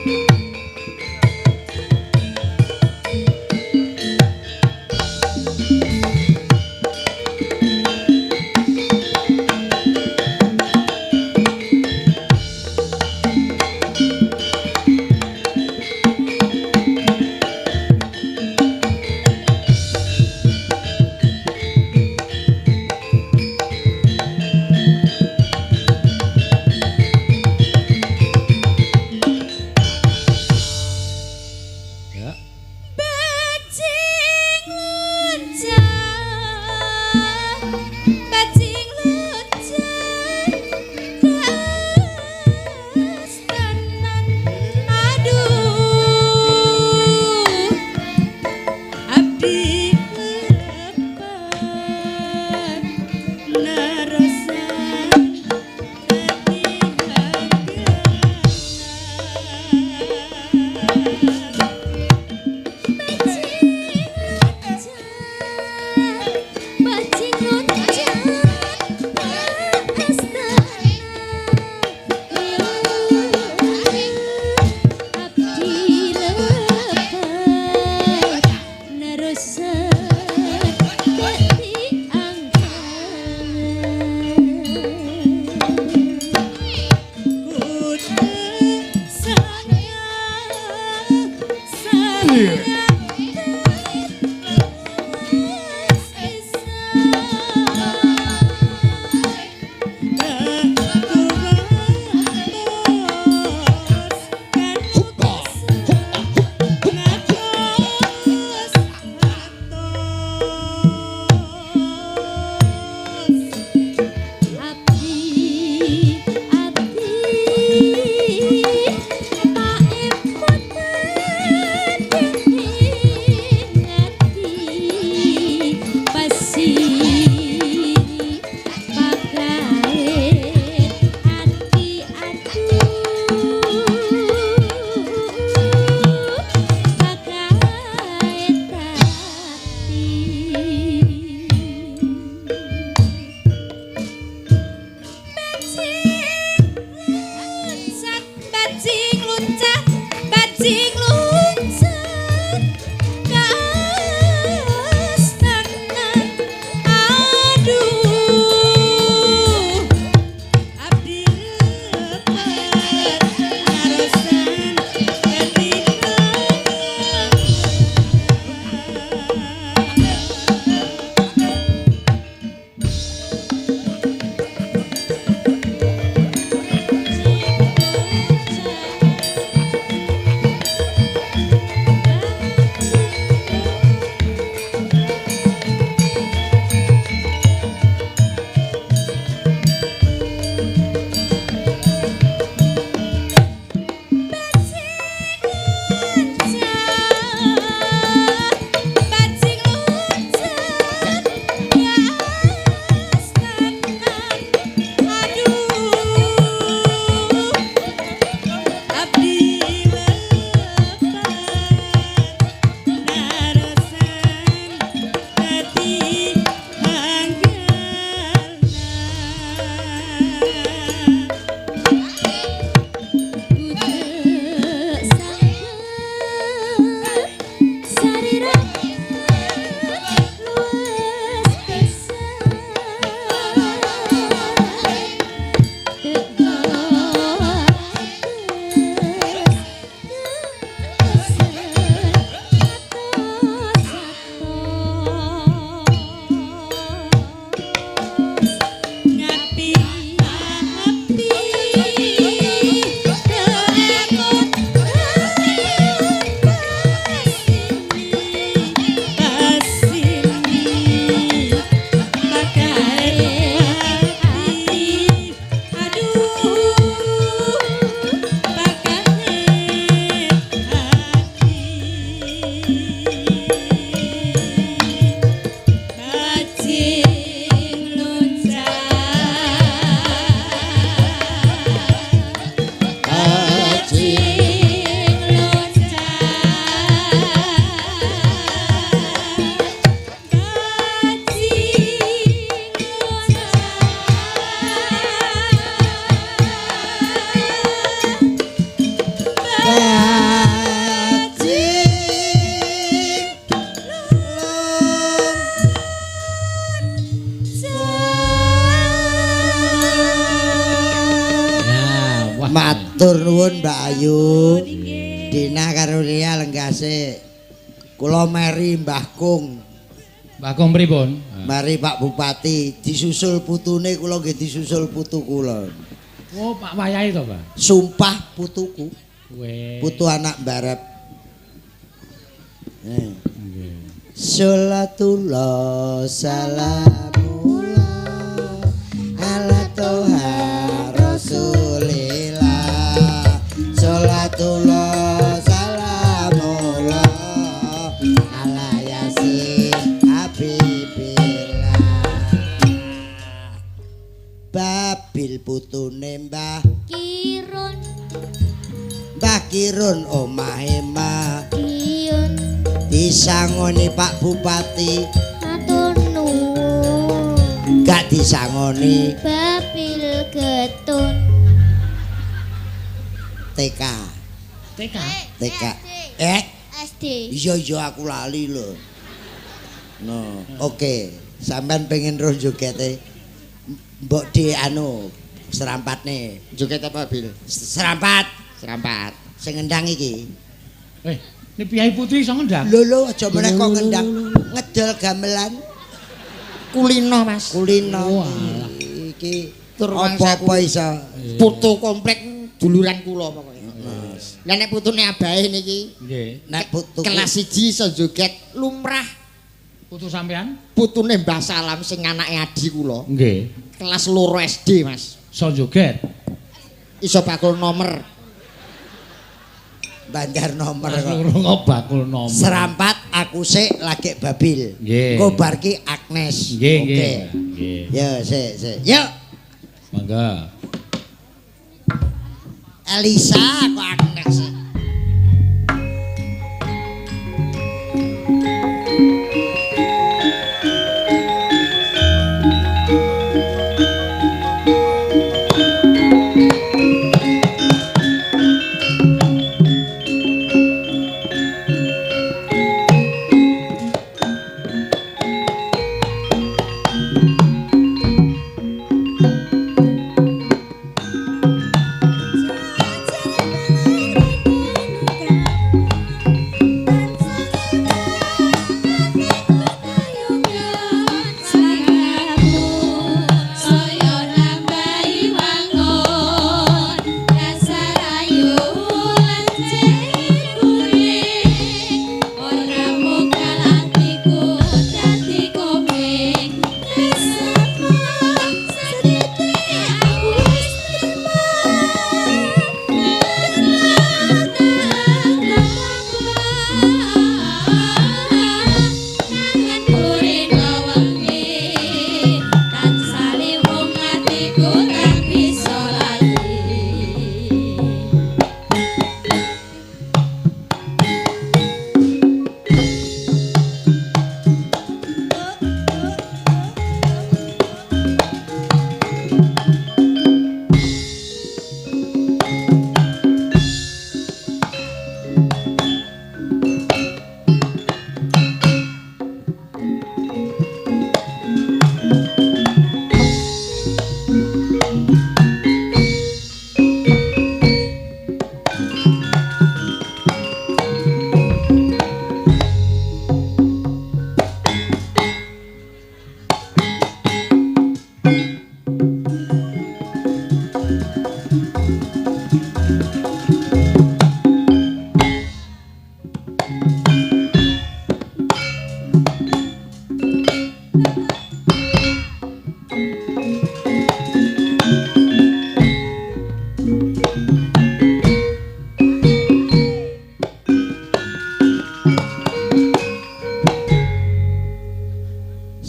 Matur nuwun Mbak Ayu. Dina karo Lia lenggase. Kula meri Mbah Kung. Mbah Kung pripun? Mari Pak Bupati disusul putune kula nggih disusul putu kula. Oh, Pak Wayahe to, Pak? Sumpah putuku. Weh. Putu anak barep. Nggih. Salatullah salamullah ala toha rasulillah. Salatullah salamullah ala yasin habibillah. Babil putune Mbah Kirun. Mbah Kirun omahe Mbah Kiun. Disangoni Pak Bupati matur nuwun. Gak disangoni Babil getun. TK. TK. TK. SD. Iya iya aku lali lho. No, oke. Sampean pengen roh jogete. Mbok di anu serampatne. Joget apa, Bil? Serampat. Serampat. Sing ngendang iki. Ini piyai putri iso ngendang. Lho lho aja meneh kok ngendang. Ngedol gamelan. Kulino, Mas. Kulino. Walah. Iki Tur apa-apa iso. Putu komplek duluran kula pokoke. Lah nek putune abahe niki nggih. Nek putu kelas 1 iso joget lumrah. Putu sampean? Putune Mbah Salam sing anake adi kula. Nggih. Kelas 2 SD, Mas. Iso joget. Iso bakul nomor. Banjar nomor Kelas kok. loro kok bakul nomor. Serampat aku sik lagi Babil. Nggih. Engko bar ki Agnes. Nggih, Oke. nggih. Nggih. Ya, sik, sik. Yuk. Mangga. Elisa kok Agnes sih.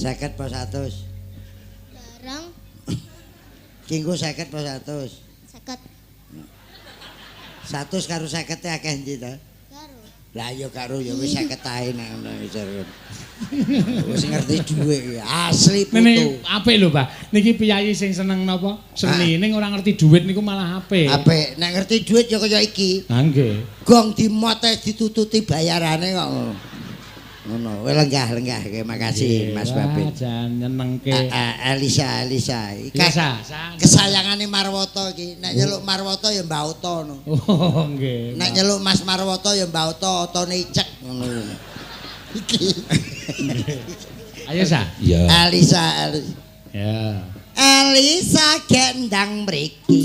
50 apa 100? Barang. Ki engko 50 apa 100? 50. 100 karo 50 akeh endi ta? Karo. Lah ya karo ya wis 50 ae nek ngono wis. Wis ngerti dhuwit asli putu. Niki apik lho, Pak. Niki piyayi sing seneng napa? Seni ning ora ngerti dhuwit niku malah apik. Apik, nek ngerti dhuwit ya kaya iki. Ha nggih. Gong dimote ditututi bayarane kok ngono. Ngono, wis lenggah-lenggah. Makasih Mas Babin. Jan nyenengke. Elisa, Elisa. Iki kesayangane Marwoto iki. Nek nyeluk Marwoto ya Mbah Oto ngono. Oh, nggih. Nek nyeluk Mas Marwoto ya Mbah Oto, otone icek ngono. Iki. Ayo Sa. Iya. Elisa, Elisa. Ya. Elisa gendang mriki.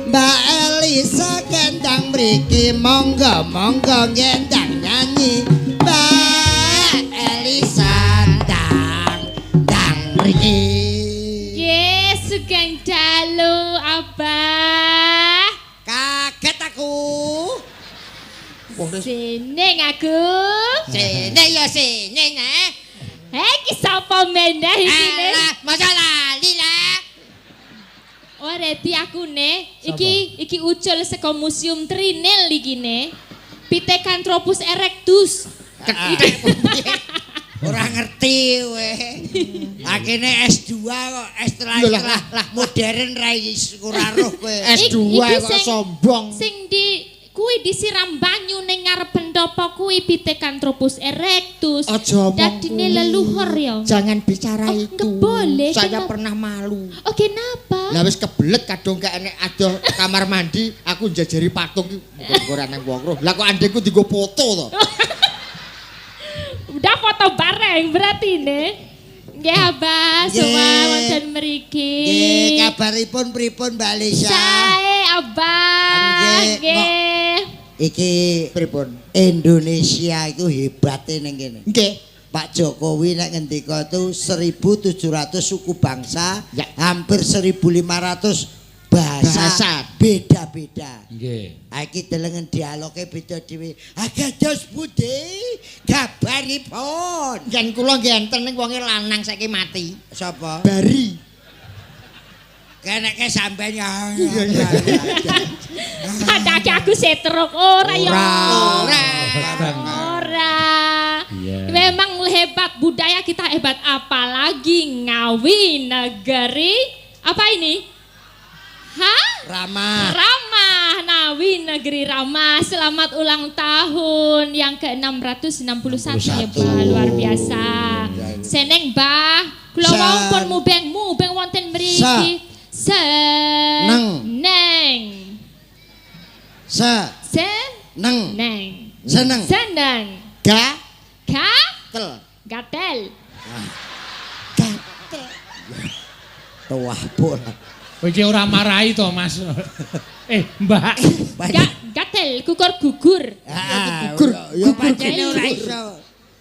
Mbak Elisa gendang mriki, monggo monggo gendang nyanyi. Mbak Elisa ndang ndang mriki. Nggih, sugeng dalu Abah. Kaget aku. Seneng aku. Sene ya sene nah. Hei, iki sapa meneh iki ne? Alah, masa lali lah. Oh, ready aku ne. Iki iki ucul saka Museum Trinil iki ne. Pithecanthropus erectus. Ora ngerti kowe. Akene S2 kok S lah modern ra ora roh kowe. S2 kok sombong. Sing di kuwi disiram banyu ning ngarep pendopo kuwi Pithecanthropus erectus. Dadine leluhur ya. Jangan bicara itu. Boleh. Saya pernah malu. Oh, kenapa? Lah wis kebelet kadung gak enek adoh kamar mandi, aku njajari patung ki muga-muga ora nang wong roh. Lah kok andekku dienggo foto to. Udah foto bareng berarti ne. Nggih Abah, semua wonten mriki. Nggih, kabaripun pripun Mbak Lisa? Sae Abah. Nggih. Iki pripun? Indonesia itu hebate ning kene. Nggih. Pak Jokowi nek ngendika itu 1.700 suku bangsa, ya. Hampir 1.500 bahasa beda-beda. Nggih. Iki delengen dialoge beda dhewe. Agados pundi kabaripun? Yen kula nggih enten ning wonge lanang saiki mati. Sapa? Bari. Keneke sampean ya. Padake aku setruk ora ya. Ora. Ora. Memang hebat budaya kita hebat, apalagi Ngawi negeri apa ini? Hah? Ramah. Ramah, Ngawi negeri ramah. Selamat ulang tahun yang ke-661 ya, Bah, luar biasa. Seneng, Bah. Kula wau pun mubeng-mubeng wonten mriki. Se neng. Se se neng. Neng. Seneng. Seneng. Ga ga tel. Gatel. Gatel. Tuah bola. Kowe iki ora marahi to, Mas. Mbak. Gatel, kukur gugur. Gugur. Ya pancene ora iso.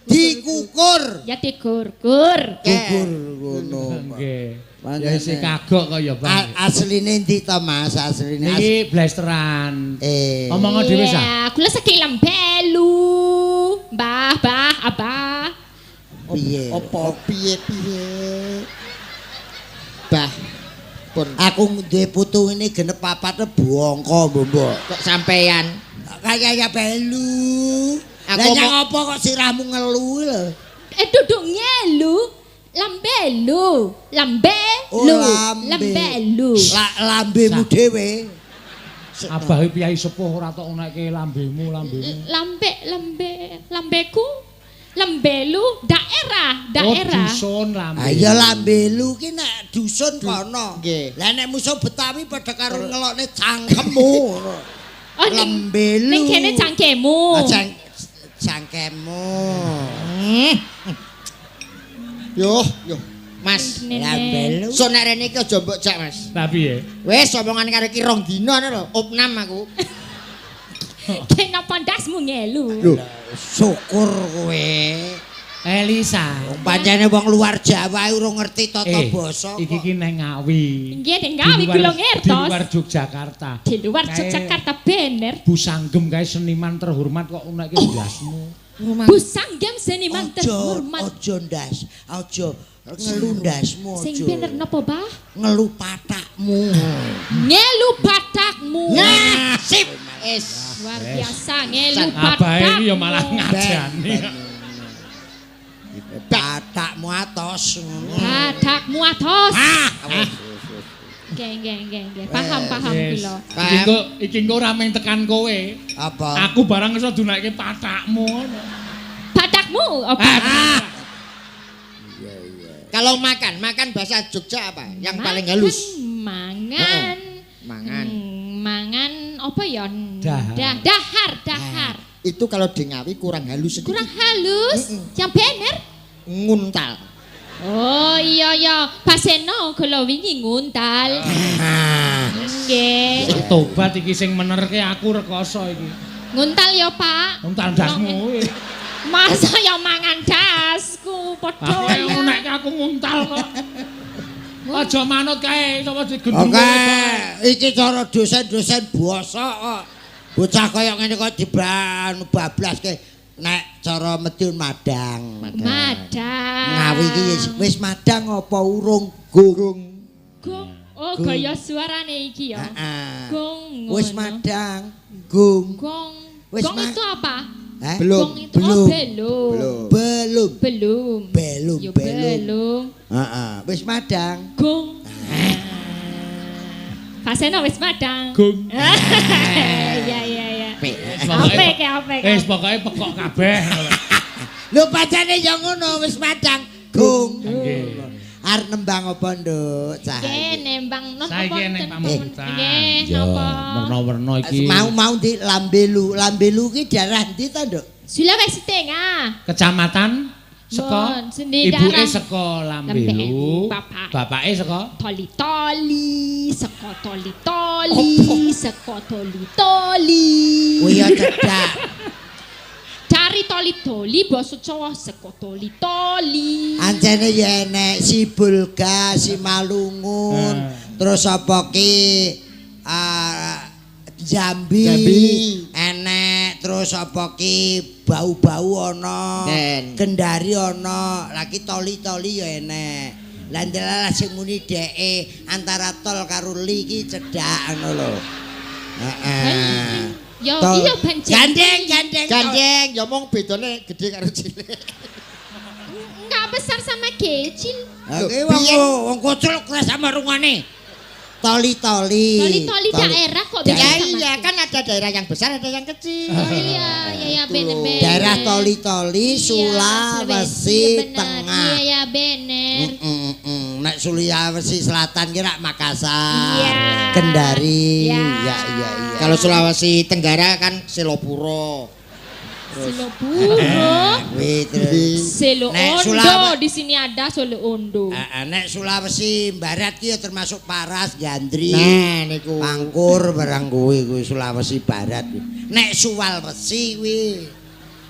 Dikukur. Ya dikukur. Gugur ngono. Nggih. Ya isih kagok kok ya, Bang. Asline ndi to, Mas? Asline niki blasteran. Omong dhewe sa. Iya, kula saking Lembelu. Mbah, Bah, Abah. Piye? Apa piye-piye? Bah. Pun. Aku duwe putu ini genep papat buangka mbok. Kok sampean? Kaya ya belu. Lah nyang apa kok sirahmu ngelu lho? Duduk ngelu. Lambelu, lambelu, lambelu. Lambemu dhewe. Abah piyayi sepuh ora tok unekke lambemu, lambemu. Lambe, lambe, lambeku. Lembelu daerah, daerah. Oh, dusun Lambelu. Ah ya Lambelu ki nek dusun kono. Nggih. Lah nek musuh Betawi padha karo ngelokne cangkemmu ngono. Oh, Lembelu. Ning kene cangkemmu. Cangkemmu. Yo, yo. Mas, Lambelu. So nek rene iki aja mbok jak, Mas. Lah piye? Wis omongan karo iki rong dina ngono lho, opnam aku. Kenapa ndasmu ngelu? Lho, syukur kowe. Elisa. Wong pancene wong luar Jawa urung ngerti tata basa. Iki ki nang Ngawi. Nggih, nang Ngawi kula ngertos. Di luar Yogyakarta. Di luar Yogyakarta bener. Bu Sanggem kae seniman terhormat kok unekke ndasmu. Busanggem seniman terhormat. Aja ndas, aja ngelu ndasmu aja. Sing bener napa, Bah? Ngelu patakmu. Ngelu patakmu. Nah, sip. Es. Luar biasa ngelu patakmu. Abahe iki ya malah ngajani. Patakmu atos ngono. Patakmu atos. Ah. Nggih, nggih, nggih, nggih. Paham, paham kula. Iki engko ora mung tekan kowe. Apa? Aku barang iso dunakke patakmu ngono. Patakmu apa? Ah. Iya, iya. Kalau makan, makan bahasa Jogja apa? Yang paling halus. Mangan. Mangan. Mangan apa ya? Dahar. Dahar, dahar. Itu kalau di Ngawi kurang halus sedikit. Kurang halus. Yang bener? Nguntal. Oh iya iya, Paseno kula wingi nguntal. Nggih. Tobat iki sing menerke aku rekoso iki. Nguntal ya, Pak. Nguntal ndasmu kuwi. Masa ya mangan dasku padha ya. Nek aku nguntal kok. Aja manut kae sapa digendheng. Oke, iki cara dosen-dosen bosok kok. Bocah kaya ngene kok diban bablaske. Nek cara Madiun madang. Madang. Ngawi iki wis madang apa urung? Gung. Gung. Oh, gaya suarane iki ya. Heeh. Gung. Wis madang, gung. Gong. Gong itu apa? Belum. Gong itu belum. Oh, belum. Belum. Belum. Belum. Yo, belum. Belum. Heeh, wis madang. Gung. Paseno wis madang. Gung. Iya iya iya. Apik apik. Wis pokoke pekok kabeh. Lho pacane ya ngono wis madang. Gung. Nggih. Arep nembang apa, Nduk? Cah. Nggih, nembang napa Saiki eneng pamundutan. Nggih, napa? Werna-werna iki. Mau-mau di Lambelu. Lambelu ki daerah ndi ta, Nduk? Sulawesi Tengah. Kecamatan saka ibuke saka Lambelu, bapake saka Toli-toli, saka toli-toli, saka toli-toli. Kuwi ya cedhak. Cari toli-toli basa Jawa saka toli-toli. Ancene ya enek si Bulga, si Malungun, terus apa ki Jambi, enek terus apa ki bau-bau ana, Kendari ana, lagi toli-toli ya enek. Lah ndelalah sing muni dheke antara tol karo li iki cedhak ngono lho. Heeh. Ya iya pancen. Gandeng, gandeng. Gandeng, ya mong bedane gede karo cilik. Enggak besar sama kecil. Oke, wong kocul keras sama rungane. Toli-toli. Toli-toli daerah kok bisa ya, sama. Iya, kan ada daerah yang besar, ada yang kecil. Oh iya, iya iya bener bener. Daerah toli-toli Sulawesi Tengah. Iya iya bener. Nek Sulawesi Selatan ki rak Makassar. Iya. Kendari. Iya iya iya. Kalau Sulawesi Tenggara kan Selopuro. Selopuro. Selo Ondo, di sini ada Solo Ondo. Nek Sulawesi Barat ki ya termasuk Paras, Gandri. Nah niku. Pangkur barang kuwi kuwi Sulawesi Barat. Nek Sulawesi kuwi.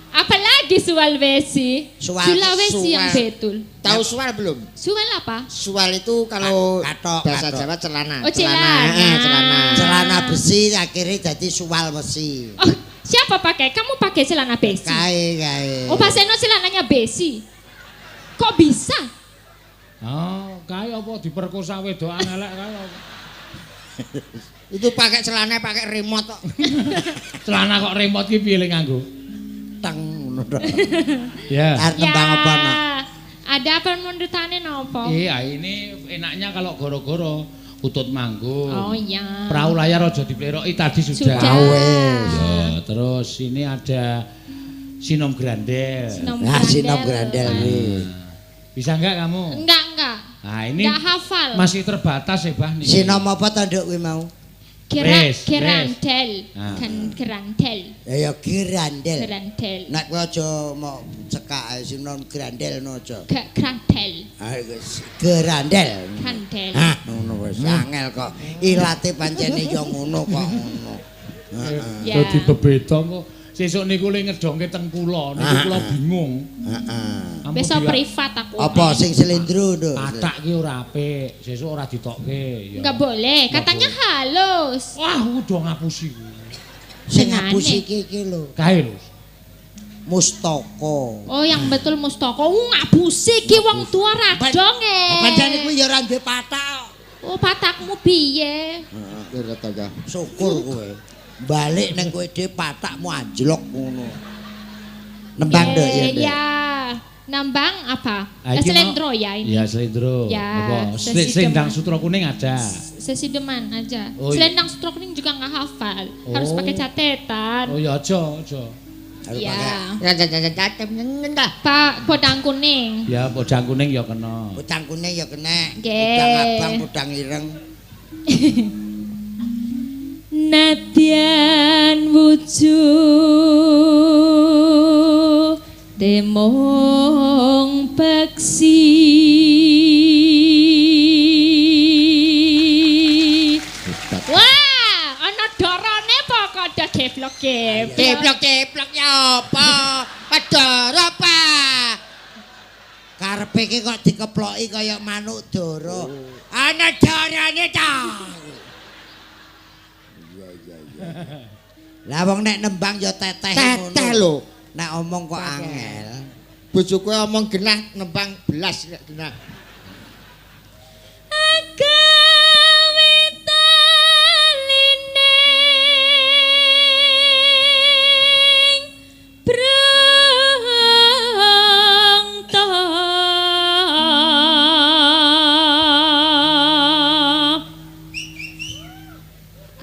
Apalagi Sulawesi? Sulawesi yang betul. Tahu sual belum? Sual apa? Sual itu kalau katok, bahasa katok. Jawa celana. Oh, celana. Celana. Celana besi akhirnya jadi sual besi. Oh, siapa pakai? Kamu pakai celana besi? Kae, kae. Oh, Pak Seno celananya besi. Kok bisa? Oh, kae apa diperkosa wedokan elek kae apa? Itu pakai celana pakai remote kok. Celana kok remote ki piye le nganggo? Teng ngono to. Ya. Arep nembang apa nak? Ada pemundutane napa? Iya, ini enaknya kalau goro-goro Utut Manggung. Oh iya. Perahu layar aja dipleroki tadi sudah. Sudah. Ya, terus ini ada Sinom Grandel. Sinom Nah, Grandel. Sinom Grandel kuwi. Bisa enggak kamu? Enggak, enggak. Nah, ini Enggak hafal. masih terbatas ya, Bah nih. Sinom apa to Nduk kuwi mau? Gerandel. Ah. Kan gerandel. Ya ya Gerandel. Gerandel. Nek kowe aja mok cekak ae Sinom Grandel no aja. Gerandel. Ah wis Gerandel. Grandel. Hah, ngono wis angel kok. Ilate pancene ya ngono kok ngono. Ya. Dadi bebeda kok. Sesuk niku le ngedongke teng kula, niku kula bingung. Heeh. Besok privat aku. Apa sing slendro, Nduk? Patak ki ora apik, sesuk ora ditokke ya. Enggak boleh, katanya halus. Wah, udah ngapusi kuwi. Sing ngapusi iki iki lho. Kae lho. Mustaka. Oh, yang betul Mustaka. Ngapusi ki wong tua ra dong e. Pancen iku ya ora duwe patak. Oh, patakmu piye? Heeh, ta. Syukur kowe. Balik ning kowe dhewe patakmu anjlok ngono. Nembang nduk ya, Nduk. Ya. Nembang apa? Selendro ya ini. Iya, selendro. Ya, apa? Selendang sutra kuning ada. Sesideman aja. Oh, iya. Selendang sutra kuning juga nggak hafal. Harus pakai catatan. Oh ya aja, aja. Harus Ya. pakai Pak podang kuning. Ya, podang kuning ya kena. Podang kuning ya kena. Nggih. Podang abang, podang ireng. Nadyan wujud temong peksi. Wah, ana dorone apa kada geblok-geblok. Geblok-geblok ya apa? Padha apa? Karepe iki kok dikeploki kaya manuk dara. Ana dorone ta. Iya iya iya. Lah wong nek nembang ya teteh ngono. Teteh lho. Nek omong kok angel. Bojoku omong genah nembang belas nek genah. Agawe taline brangta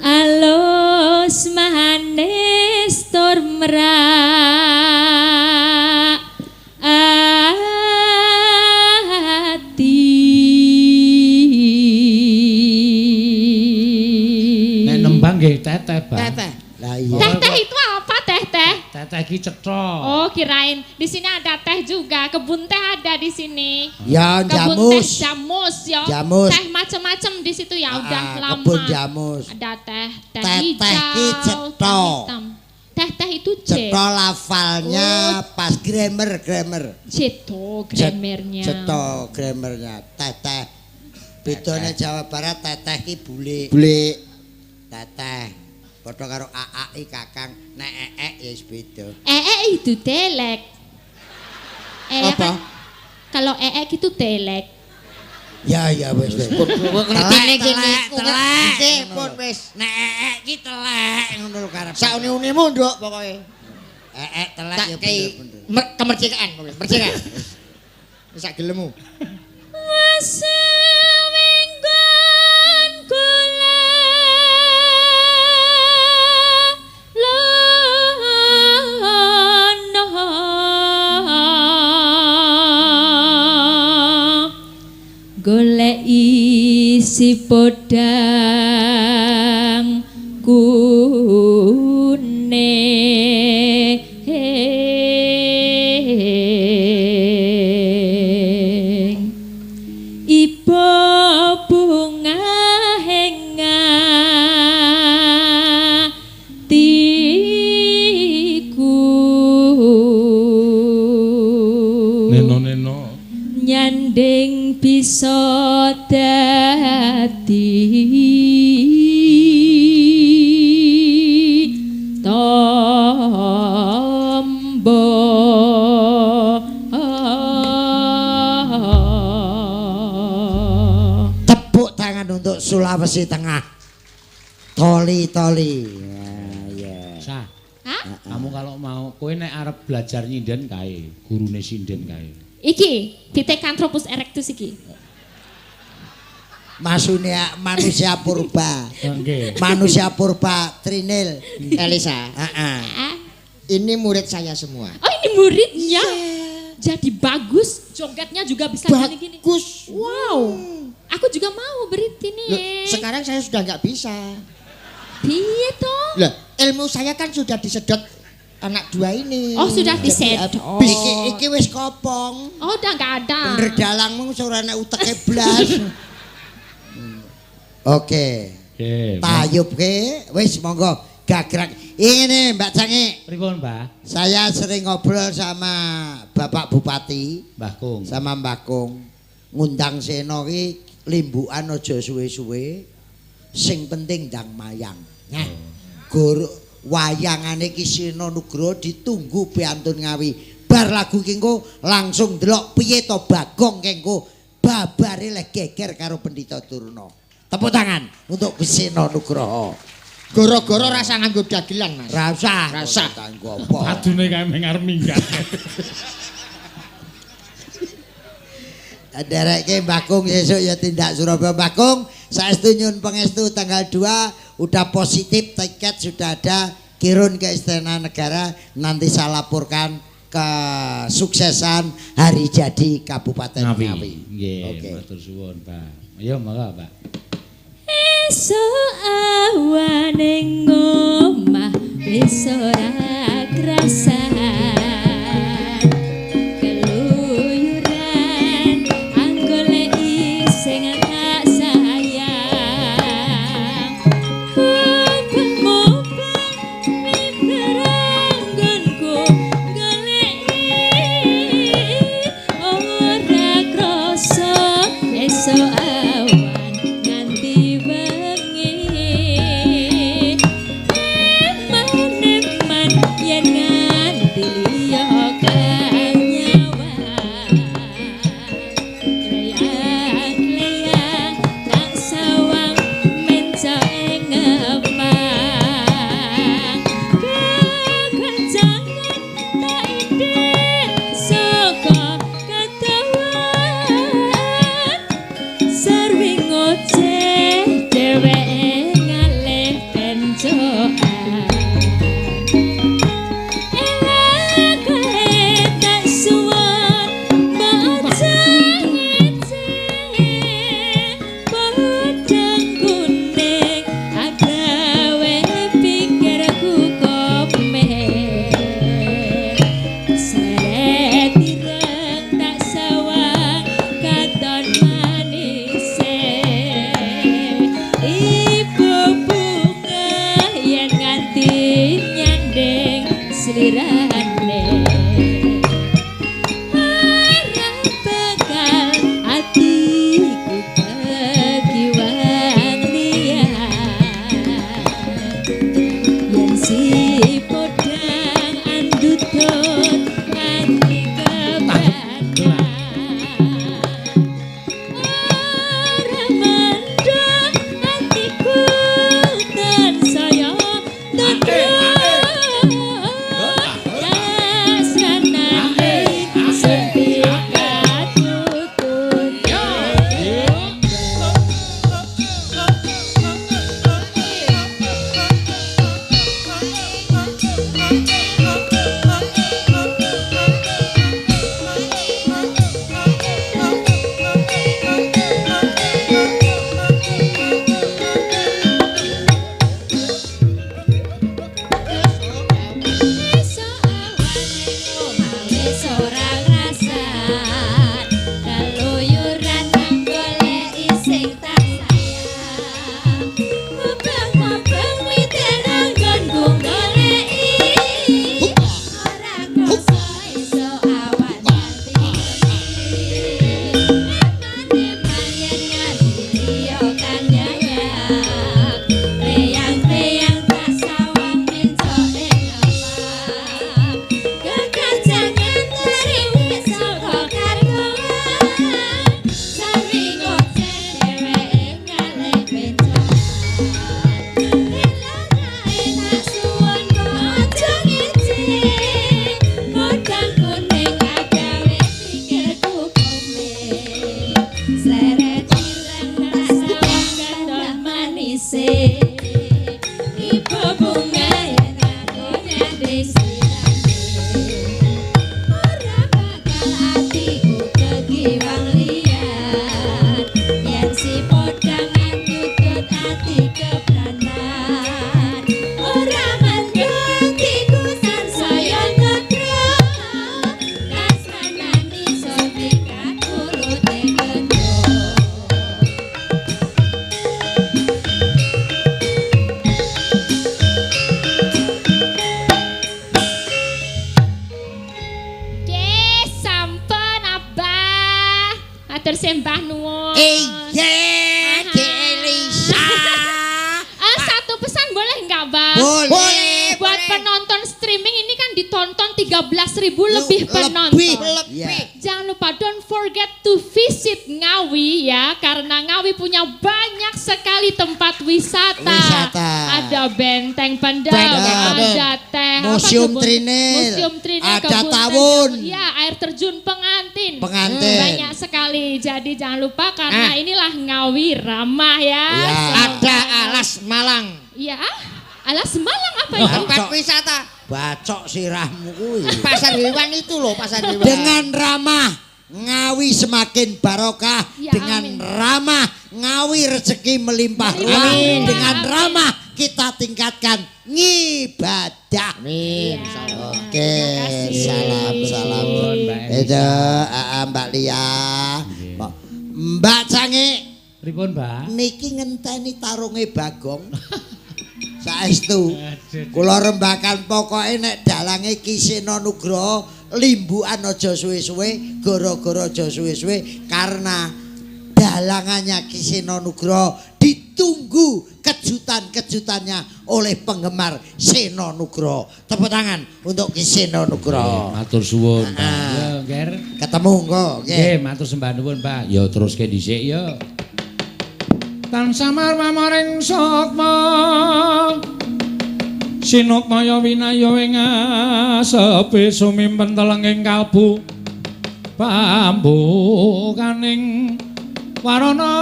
alus manis tur merak ati. Nek nembang nggih teteh, Bang. Teteh. Lah iya. Teh-teh itu apa teh-teh? Teteh iki cetha. Oh, kirain di sini ada teh juga, kebun teh ada di sini. Ya Kebun teh jamus. jamus ya. Jamus. Teh macam-macam di situ ya udah lama. Kebun jamus. Ada teh, teh Teteh hijau, ki cetha. teh hitam. Teh-teh itu C. Cetha lafalnya pas grammar grammar. Ceto grammarnya. Cetha grammarnya. Teteh. Bedane Jawa Barat teteh ki bule. Bule. Teteh. Padha karo aai kakang, nek eek ya wis beda. Ee itu telek. Ee Apa? kan, kalau ee itu telek. Ya ya wis wis. Ngertine kene telek. Nggih, pun wis. Nek eek ki telek ngono lho karepe. Sauni-unimu nduk pokoke. Eek telek Tak ya kei bener-bener. kemerdekaan pokoke, merdeka. Wis sak gelemmu. Wesewenggon kula lono golek isi podang kuning. Ibu bunga hatiku Neno-neno. nyanding bisa dadi tombo. Tepuk tangan untuk Sulawesi Tengah. Toli-toli. Ya, ya. Sah. Hah? Kamu kalau mau kowe nek arep belajar nyinden kae, gurune sinden kae. Iki Pithecanthropus erectus iki. Masune manusia purba. Nggih. Manusia purba Trinil. Elisa, Heeh. Ah. ini murid saya semua. Oh, ini muridnya. Jadi bagus, jogetnya juga bisa gini-gini. Bagus. Wow. Aku juga mau berit ini. Loh, sekarang saya sudah nggak bisa. Piye toh? Lah, ilmu saya kan sudah disedot anak dua ini. Oh, sudah disedot. Habis. Iki iki wis kopong. Oh, udah nggak ada. Bener dalangmu ora nek uteke blas. Oke. Oke. Tayub ke wis monggo gagrak. Ini Mbak Cangi, Pripun, Mbah? saya sering ngobrol sama Bapak Bupati, Mbah Kung. sama Mbah Kung. Ngundang Seno ki limbukan aja suwe-suwe. Sing penting ndang mayang. Nah, guru Wayangane Ki Seno Nugroho ditunggu piantun Ngawi. Bar lagu iki engko langsung delok piye to Bagong kengko babare leh geger karo Pendhita Durna. Tepuk tangan untuk Ki Seno Nugroho. Gara-gara rasa nganggo dagelan, Mas. Rasah, Rasah. Kanggo apa? Padune kae meng arep minggat. Nderekke Mbah Kung sesuk ya tindak Surabaya. Mbah Kung, saestu nyun pangestu tanggal 2 udah positif, tiket sudah ada, kirun ke Istana Negara, nanti saya laporkan kesuksesan hari jadi Kabupaten Ngawi. Ngawi. Nggih, Oke. matur suwun, Pak. Ayo monggo, Pak. Esuk awane ngomah wis ora krasan, keluyuran anggoleki sing tak sayang, mubeng-mubeng miber anggonku goleki ora krasa esuk awan nganti wengi, eman-eman yen nganti liya kang nyawang, kleyang-kleyang tak sawang mencoke ngepang, kekancangan tak idhek saka ketawa, sarwi ngoceh dheweke ngalih pencokan. Elak kae tak suwun mbok aja ngece, podang kuning agawe pikirku komen, seret ireng tak sawang katon manise, ibu bunga yen nganti nyanding slirane, ora bakal atiku kekiwang liyan, yen si podang andutut ati kebanan, ora mendhok atiku tansaya tentrem, kasranane sing pikatutut. Esuk awane omah wis ora krasan, keluyuran goleki sing tak sayang, mubeng-mubeng miten anggonku goleki ora krasa esuk awan nganti wengi, eman-eman yen nganti liya kang nyayang, kleyang-kleyang tak sawang mencoke ngepang, kekancangan teriwit saka kadohan, sarwi ngoceh dheweke ngalih pencokan, elak kae tak suwun kok aja ngece, podang kuning agawe pikirku komen, sleret ireng tak sawang katon manise, ibu bunga yen aku nyanding slirane, ora bakal atiku kegiwang liyan, yen si podang andutut ati kebranan, ora mendhok iku tansaya tentrem, kasranane sun pikaturute gendho. Nggih, sampun Abah. Matur sembah nuwun. Iya, Dek Elisa. Ah, satu pesan boleh enggak, Bang? Boleh, ditonton 13.000 lebih penonton. Lebih. Jangan lupa don't forget to visit Ngawi ya, karena Ngawi punya banyak sekali tempat wisata. Ada Benteng Pendem, ada teh, Museum Trinil, ada tawon. Ya, air terjun pengantin. Banyak sekali. Jadi jangan lupa karena inilah Ngawi ramah ya. Ada Alas Malang. Ya. Alas Malang apa itu? Tempat wisata. Bacok sirahmu kuwi. Pasar hewan itu loh, pasar hewan. Dengan ramah Ngawi semakin barokah. Ya, dengan amin. Ramah Ngawi rezeki melimpah ruah. Dengan ramah kita tingkatkan ngibadah. Amin. Ya. Oke, salam salam. Itu Mbak Lia. Mbak Cange. Pripun, Mbak? Niki ngenteni tarunge Bagong. Saestu kula rembakan pokoke nek dalange Ki Seno Nugroho limbukan aja suwe-suwe, gara-gara aja suwe-suwe karena dalangannya Ki Seno Nugroho ditunggu kejutan-kejutannya oleh penggemar Seno Nugroho. Tepuk tangan untuk Ki Seno Nugroho. Matur suwun, Pak. Ya, Nger. Ketemu engko, nggih. Nggih, matur sembah nuwun, Pak. Ya teruske dhisik ya. Tansah marmaring sukma sinukmaya winaya ing asepi sumimpen telenging kalbu pambukaning warana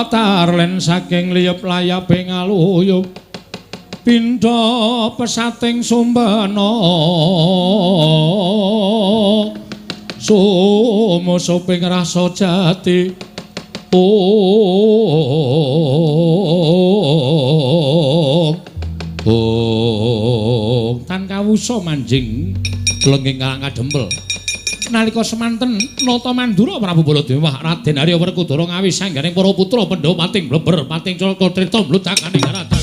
tarlen saking liyep layape ngaluyup pindha pesating sumbena sumusuping rasa jati. Om Om tan kawusa manjing lenging kadempel nalika semanten nata mandura Prabu Baladewa Raden Arya Werkudara Ngawi sangganing para putra Pandhawa pating bleber pating calaka trita mludakaning daratan.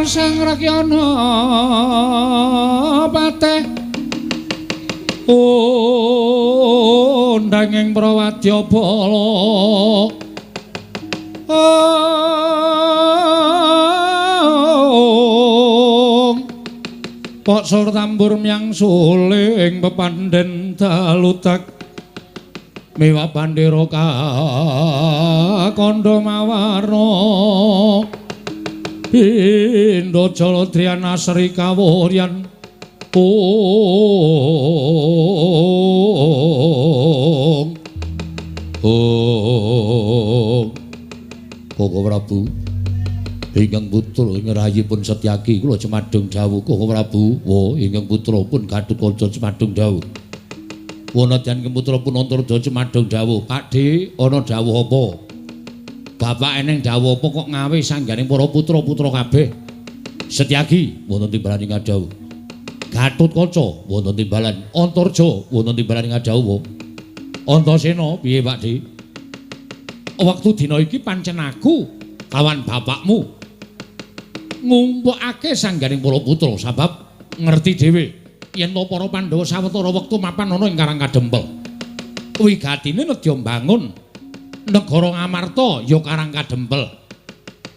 Sang Rakyana pateh undanging prawadya bala pok sur tambur myang suling pepandhen dalutak mewah bandera kandha mawarna Pindha Jaladriana Sri Kawuryan. Om Om Koko Prabu ingkang putra ing rayipun Setyaki kula cemadung dawuh Koko Prabu. Wo ingkang putra pun Gatotkaca cemadung dawuh. Wanadyan putra pun Antarja cemadung dawuh. Pakdhe ana dawuh apa? Bapak eneng dawuh apa kok ngawe sangganing para putra-putra kabeh. Setyaki wonten timbalan ing ngadhawuh. Gatotkaca wonten timbalan, Antarja wonten timbalan ing ngadhawuh. Antasena piye Pak Di? Wektu dina iki pancen aku kawan bapakmu ngumpulake sangganing para putra sabab ngerti dhewe yen to para Pandhawa sawetara wektu mapan ana ing Karang Kadempel. Wigatine nedya mbangun negara Ngamarta ya Karang Kadempel.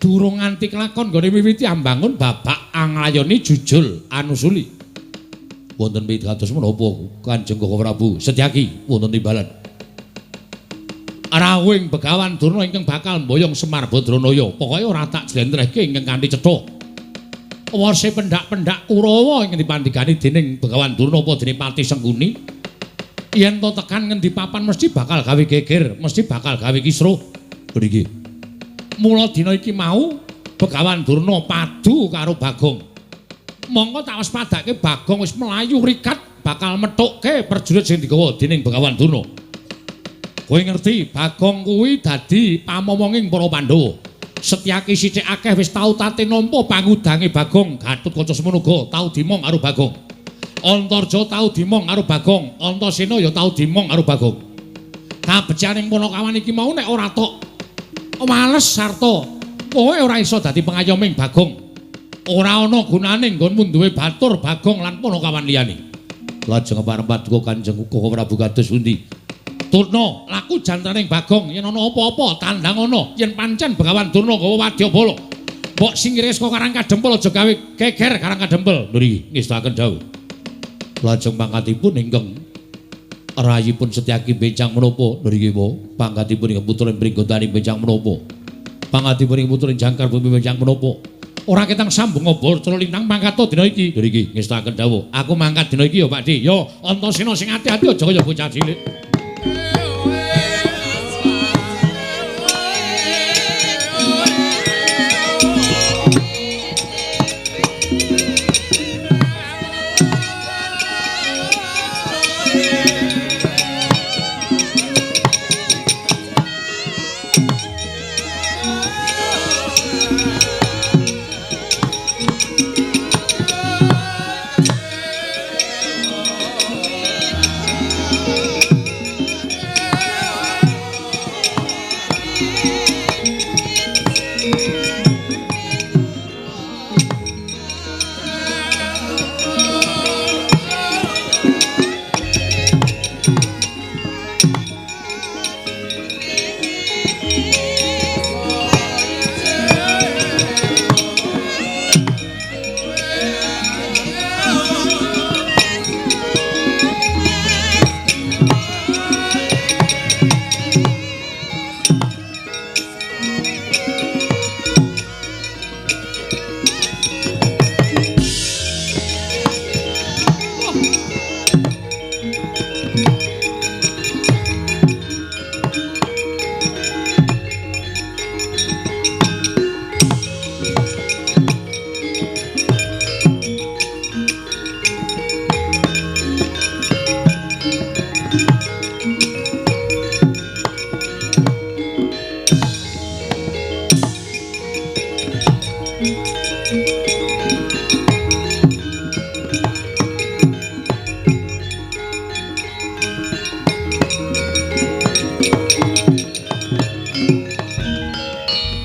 Durung nganti kelakon nggone wiwiti ambangun babak anglayoni jujul anusuli. Wonten pitados menapa Kanjeng Koko Prabu Setyaki wonten timbalan. Rawuhing Begawan Durna ingkang bakal mboyong Semar Badranaya. Pokoke ora tak jlentrehke ingkang kanthi cetha. Wase pendak-pendak Kurawa ingkang dipandhegani dening Begawan Durna apa dene Pati Sengkuni. Yen to tekan ngendi papan mesti bakal gawe geger, mesti bakal gawe kisruh. Mriki. Mula dina iki mau Begawan Durna padu karo Bagong. Mongko tak waspadake Bagong wis mlayu rikat bakal methukke prajurit sing digawa dening Begawan Durna. Kowe ngerti Bagong kuwi dadi pamomonging para Pandhawa. Setyaki sithik akeh wis tau tate nampa pangudange Bagong. Gatotkaca semono uga tau dimong karo Bagong. Antarja tau dimong karo Bagong, Antasena ya tau dimong karo Bagong. Kabecikaning Panakawan iki mau nek ora tok wales sarta kowe ora iso dadi pengayoming Bagong. Ora ana gunane nggonmu duwe batur Bagong lan Panakawan liyane. Lajeng pareng paduka Kanjeng Koko Prabu kados pundi? Durna, laku jantraning Bagong yen ana apa-apa tandang ana yen pancen Begawan Durna gawa wadyabala. Mbok singkire saka Karang Kadempel aja gawe geger Karang Kadempel. Nggih, ngestakaken dawuh. Lajeng pangkatipun ingkang rayipun Setyaki bencang menapa? Nggih, pangkatipun ingkang putra Pringgondani bencang menapa? Pangkatipun ingkang putra Jangkar Bumi bencang menapa? Ora ketang sambung obor cara lintang mangkat dina iki. Nggih, ngestakaken dawuh. Aku mangkat dina iki ya Pak Di. Ya, Antasena sing ati-ati aja kaya bocah cilik.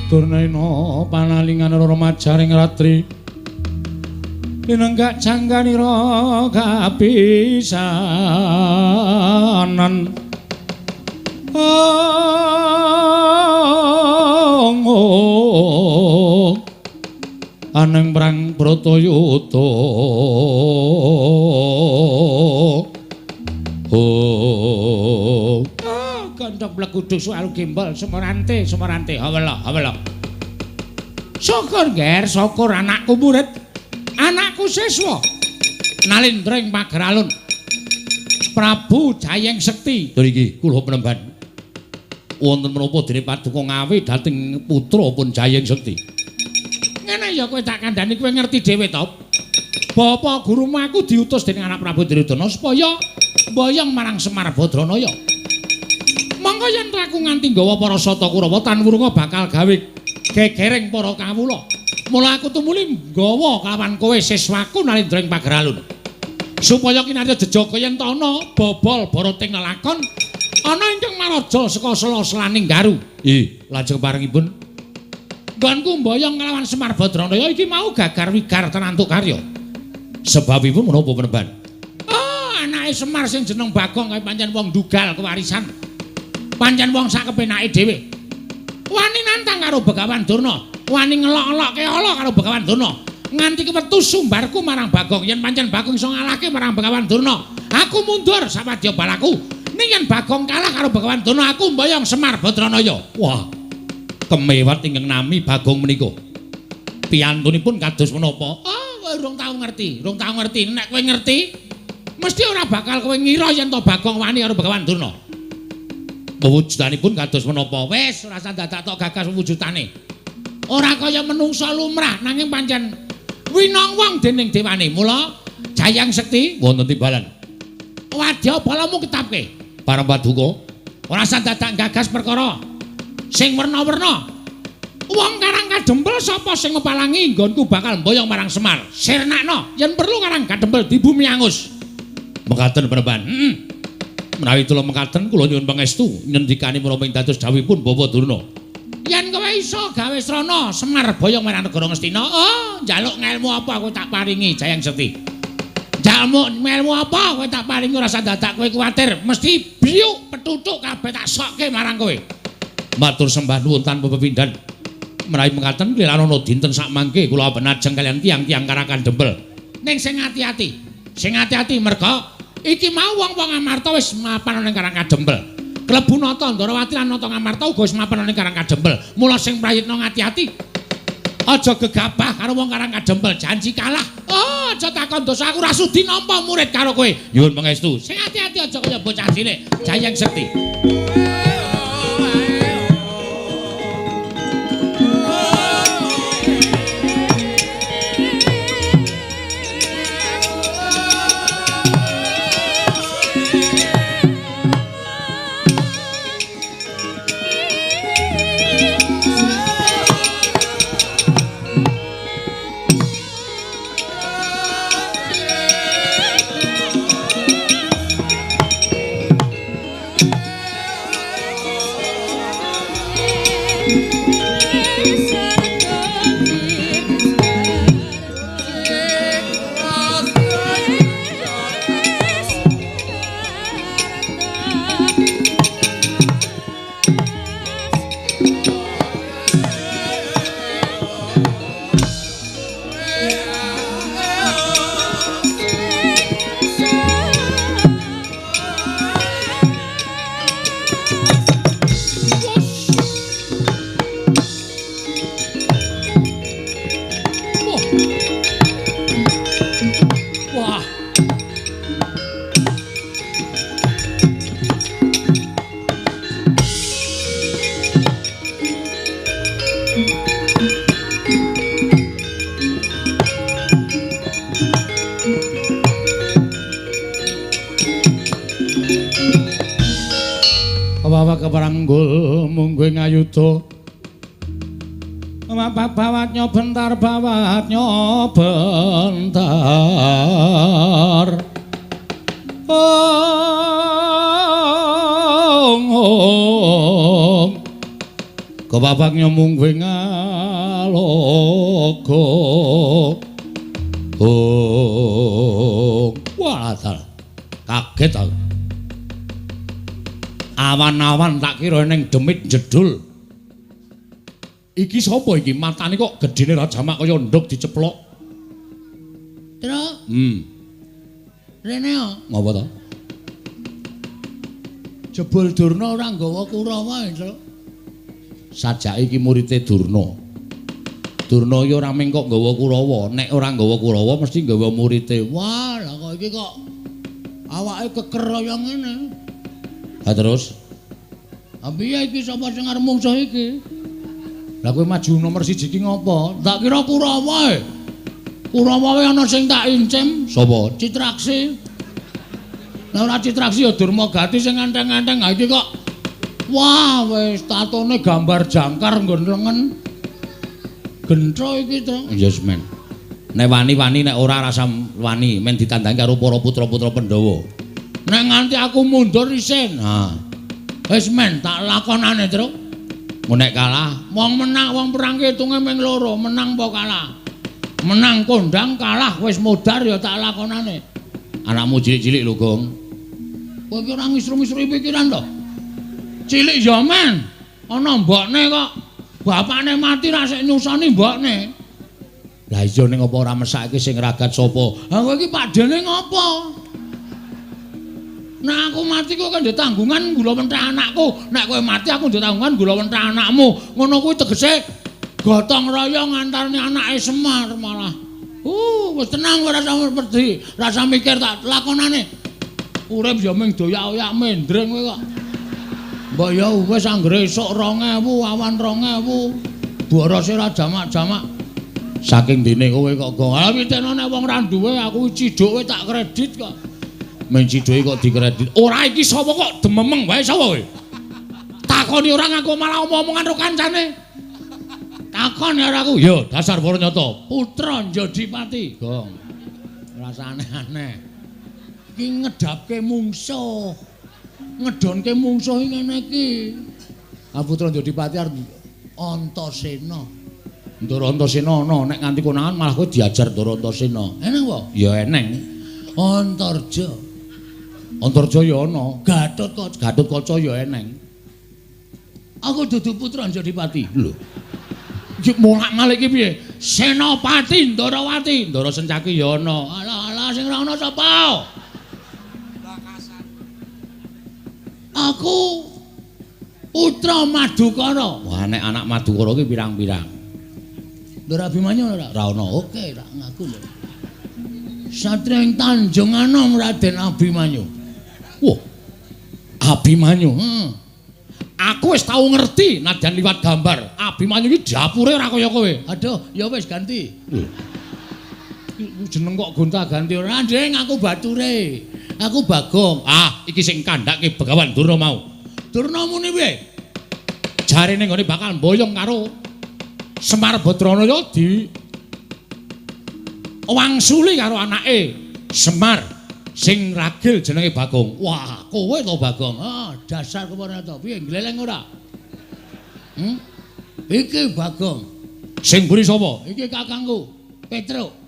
Durnaina panalingan remajaring ratri linenggak jangganira kapisanan. Aneng perang Bratayuda. Oh, gandhong bleguduk sualu gembol sumorante sumorante hawela hawela. Syukur nger, syukur anakku murid, anakku siswa nalindra ing pager alun Prabu Jayeng Sekti. Lho iki kula penemban wonten menapa dene paduka ngawe dhateng putra pun Jayeng Sekti. Ngene ya kowe tak kandhani, kowe ngerti dhewe to. Bapak gurumu aku diutus dening anak Prabu Duryudana supaya mboyong marang Semar Badranaya. Monggo Monggo yen aku nganti nggawa para Sata Kurawa tan wurunga bakal gawe gegereng para kawula. Mula aku tumuli nggawa kawan kowe siswaku Narendra ing Pageralun. Supaya kinarya jejaka yen ta ana bobol barating lelakon ana ingkang maraja saka sela-selaning garu. Lajeng parengipun nggonku mboyong nglawan Semar Badranaya iki mau gagar wigar tenantuk karya. Sebabipun menapa penemban? Oh, anake Semar sing jeneng Bagong kae pancen wong dugal kewarisan. Pancen wong sak kepenake dhewe. Wani nantang karo Begawan Durna, wani ngelok-elokke ala karo Begawan Durna. Nganti kewetu sumbarku marang Bagong, yen pancen Bagong iso ngalahke marang Begawan Durna, aku mundur sawadya balaku. Ning yen Bagong kalah karo Begawan Durna, aku mboyong Semar Badranaya. Wah. Kemewat ingkang nami Bagong menika. Piyantunipun kados menapa? Oh, kowe urung tau ngerti, urung tau ngerti. Nek kowe ngerti, mesti ora bakal kowe ngira yen to Bagong wani karo Begawan Durna. Pewujudanipun kados menapa? Wis ora usah dadak tok gagas wujudane. Ora kaya menungsa lumrah nanging pancen winong wong dening dewane. Mula Jayang Sekti wonten timbalan. Wadya balamu ketapke. Para paduka, ora usah dadak gagas perkara sing werna-werna. Wong Karang Kadempel sapa sing ngepalangi nggonku bakal mboyong marang Semar. Sirnakno yen perlu Karang Kadempel dibumi angus. Mekaten penemban. Menawi kula mekaten kula nyuwun pangestu ngendikane menapa ing dados dawuhipun Bapak Durna. Yen kowe iso gawe srana Semar boyong marang negara Ngastina, oh njaluk ngelmu apa aku tak paringi Jayang Sekti. Njaluk ngelmu apa kowe tak paringi ora usah dadak kowe kuwatir, mesti biuk petutuk kabeh tak sokke marang kowe. Matur sembah nuwun tanpa pepindhan. Menawi mekaten klilanana dinten sakmangke kula benajeng kaliyan tiyang-tiyang Karang Kadempel. Ning sing ati-ati, sing ati-ati merga iki mau wong-wong Amarta wis mapan ning Karang Kadempel. Klebu Nata Ndrawati lan Nata Ngamarta uga wis mapan ning Karang Kadempel. Mula sing prayitna ngati-ati. Aja gegabah karo wong Karang Kadempel, janji kalah. Oh, aja takon dosa aku ora sudi nampa murid karo kowe. Nyuwun pangestu. Sing ati-ati aja kaya bocah cilik. Jayang Sekti. Keparanggul mungguh ngayuda bawatnya bentar bawatnya bentar ong ong kebabaknya mungguh ngalogo ong. Wah, kaget aku. Awan-awan tak kira ning demit jedul. Iki sapa iki? Matane kok gedene ra jamak kaya nduk diceplok. Truk. Rene yo. Ngopo to? Jebul Durna ora nggawa Kurawa, Truk. Sajake iki murite Durna. Durna iki ora mung kok nggawa Kurawa, nek ora nggawa Kurawa mesti nggawa murite. Wah, lah kok iki kok awake keker kaya ngene. Ha terus, piye iki sapa sing arep mungsuh iki? Lah kowe maju nomor 1 iki ngopo? Tak kira Kurawa e. Kurawa wae ana sing tak incim. Sapa? Citraksi. Lah ora Citraksi ya Durmagati sing anteng-anteng. Ha iki kok Wah, wis tatone gambar jangkar nggon lengen. Gentro iki to. Ya yes, men. Nek wani-wani nek ora rasa wani men ditandangi karo para putra-putra Pandhawa. Nek nganti aku mundur isin. Ha. Wis men tak lakonane, Truk. Nek kalah, wong menang wong perang ki hitunge ming loro, menang apa kalah. Menang kondang, kalah wis modar ya tak lakonane. Anakmu cilik-cilik lho, Gong. Kowe iki ora ngisru-ngisru pikiran to? Cilik ya men. Ana mbokne kok. Bapakne mati ra sik nyusoni mbokne. Lah iya ning apa ora mesake sing ragat sapa? Ha kowe iki pakdene ngopo? Nek aku mati kowe kan ndek tanggungan gula mentah anakku. Nek kowe mati aku ndek tanggungan gula mentah anakmu. Ngono kuwi tegese gotong royong antarane anake Semar malah. Wis tenang ora usah wedi, rasa mikir tak lakonane. Urip ya ming doyak-oyak mendreng kowe kok. Mbok ya wis anggere esuk 2000, awan 2000. Borose ora jamak-jamak. Saking dene kowe kok gong. Ah pitene nek wong ra duwe aku ciduk kowe tak kredit kok. Men ciduke kok dikredit. Ora iki sapa kok dememeng wae sapa kowe? Takoni ora ngaku malah omong-omongan karo kancane. Takon karo aku. Ya dasar para nyata. Putra Njodipati. Gong. Rasa aneh-aneh. Iki ngedapke mungsuh. Ngedonke mungsuh iki ngene iki. Ah Putra Njodipati arep Antasena. Ndara Antasena ana nek nganti konangan malah kowe diajar Ndara Antasena. Eneng apa? Ya eneng. Antarja. Antarja ya ana. Gatotkaca, Gatotkaca ya eneng. Aku dudu putra Njodipati. Lho. Iki molak-malik iki piye? Senopati Ndarawati, Ndara Sencaki ya ana. Alah alah sing ora ana sapa? Aku putra Madukara. Wah nek anak Madukara iki pirang-pirang. Ndara Abimanyu ora? Ora ana. Oke, tak ngaku lho. Satria ing Tanjung Anom Raden Abimanyu. Wah. Abimanyu, heeh. Aku wis tau ngerti nadyan liwat gambar. Abimanyu iki dapure ora kaya kowe. Aduh, ya wis ganti. Lho. Jeneng kok gonta-ganti ora, Ndeng, aku bature. Aku Bagong. Ah, iki sing kandhake Begawan Durna mau. Durna muni piye? Jarene nggone bakal mboyong karo Semar Badranaya di wangsuli karo anake Semar sing ragil jenenge Bagong. Wah, kowe to Bagong. Ah, dasar kepara to. Piye gleleng ora? Iki Bagong. Sing mburi sapa? Iki kakangku, Petruk.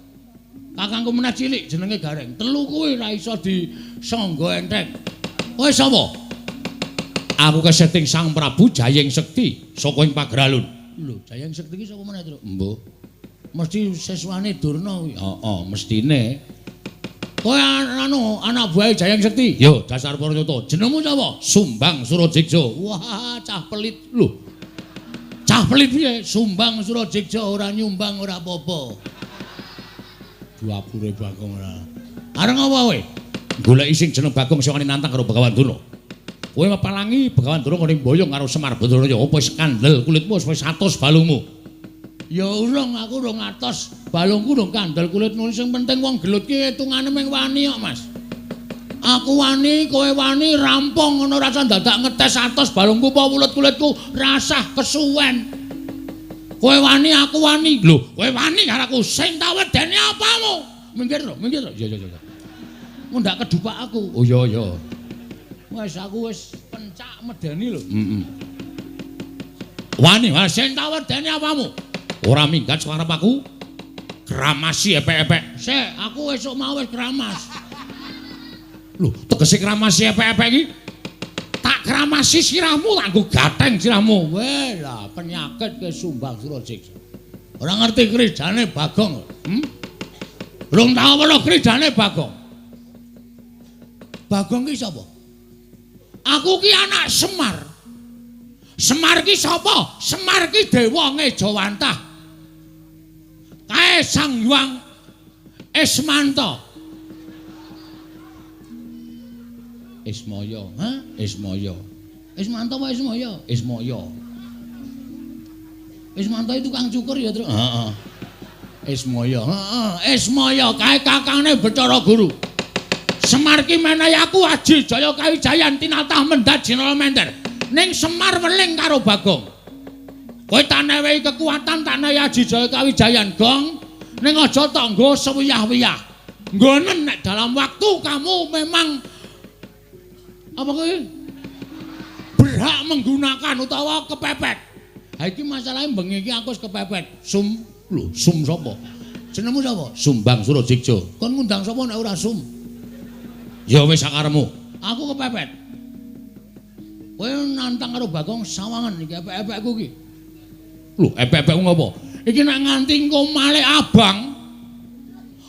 Kakangku meneh cilik jenenge Gareng. Telu kuwi ora iso disangga enteng. Kowe sapa? Aku keseting Sang Prabu Jayeng Sekti saka ing Pageralun. Lho, Jayeng Sekti iki saka meneh, Truk? Mbuh. Mesti siswane Durna kuwi. Heeh, mestine. Kowe anu anak buahe Jayeng Sekti? Yo, dasar para nyata. Jenengmu sapa? Sumbang Surajeksa. Wah, cah pelit. Lho. Cah pelit piye? Sumbang Surajeksa ora nyumbang ora apa-apa. Dapure Bagong ora. Areng apa kowe? Goleki sing jeneng Bagong sing wani nantang karo Begawan Durna. Kowe mepalangi Begawan Durna ngene mboyong karo Semar Badranaya. Apa wis kandel kulitmu wis 100 balungmu? Ya urung, aku urung atos. Balungku urung kandel kulitmu. Sing penting wong gelut ki hitungane mung wani kok, Mas. Aku wani, kowe wani, rampung ngono rasa dadak ngetes atos balungku apa wulet kulitku rasah kesuwen. Kowe wani, aku wani. Lho, kowe wani karo aku sing tak wedeni apamu? Minggir lho, minggir lho. Iya, iya, iya. Mundak kedupak aku. Oh iya, iya. Wis aku wis pencak medeni lho. Heeh. Wani, wah sing tak wedeni apamu? Ora minggat saka arep aku. Kramasi epek-epek. Sik, aku esuk mau wis kramas. Lho, tegese kramasi epek-epek iki tak kramasi sirahmu, tak nggo gatheng sirahmu. Weh lah, penyakit ke Sumbang Surajeksa. Ora ngerti kridane Bagong. Rung tau weruh kridane Bagong. Bagong ki sapa? Aku ki anak Semar. Semar ki sapa? Semar ki dewa ngejawantah. Kae Sang Hyang Ismanta. Ismaya, ha? Ismaya. Ismanta apa Ismaya? Ismaya. Ismanta itu tukang cukur ya, Truk? Heeh. Ismaya, heeh. Ismaya kae kakangne Bathara Guru. Semar ki menehi aku aji jaya kawijayan tinatah mendhat jinala mender. Ning Semar weling karo Bagong. Kowe tak newehi kekuatan, tak newehi aji jaya kawijayan, Gong. Ning aja tok nggo sewiyah-wiyah. Nggonen nek dalam waktu kamu memang apa kuwi? Berhak menggunakan utawa kepepet. Ha iki masalahe bengi iki aku wis kepepet. Sum, lho, sum sapa? Jenengmu sapa? Sumbang Surajigja. Kon ngundang sapa nek ora sum? Ya wis sakaremu. Aku kepepet. Kowe nantang karo Bagong sawangan iki epek-epekku iki. Lho, epek-epekku ngopo? Iki nek nganti engko malik abang,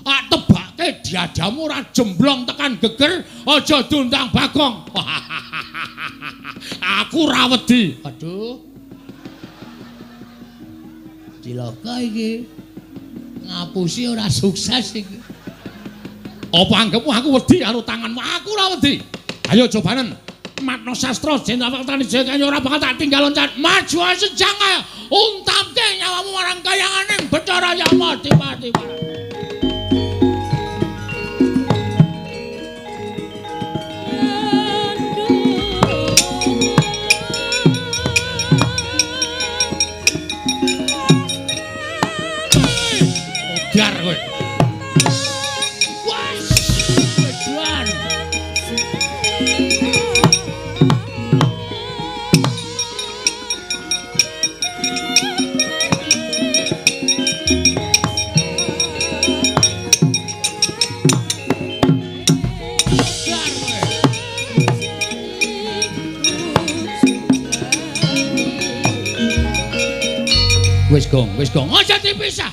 tak tebake diadamu ora jemblong tekan geger, aja diundang Bagong. Aku ora wedi. Aduh. Cilaka iki. Ngapusi ora sukses iki. Apa anggepmu aku wedi karo tanganmu? Aku ora wedi. Ayo cobanen. Matno sastra Jenderal Waktani Jaya ora bakal tak tinggal loncat. Maju sejang ae. Untamke nyawamu marang kayanganing Bathara Yama Dipati. Biar kowe. Wes, biar. Wis gong, wis gong. Aja dipisah.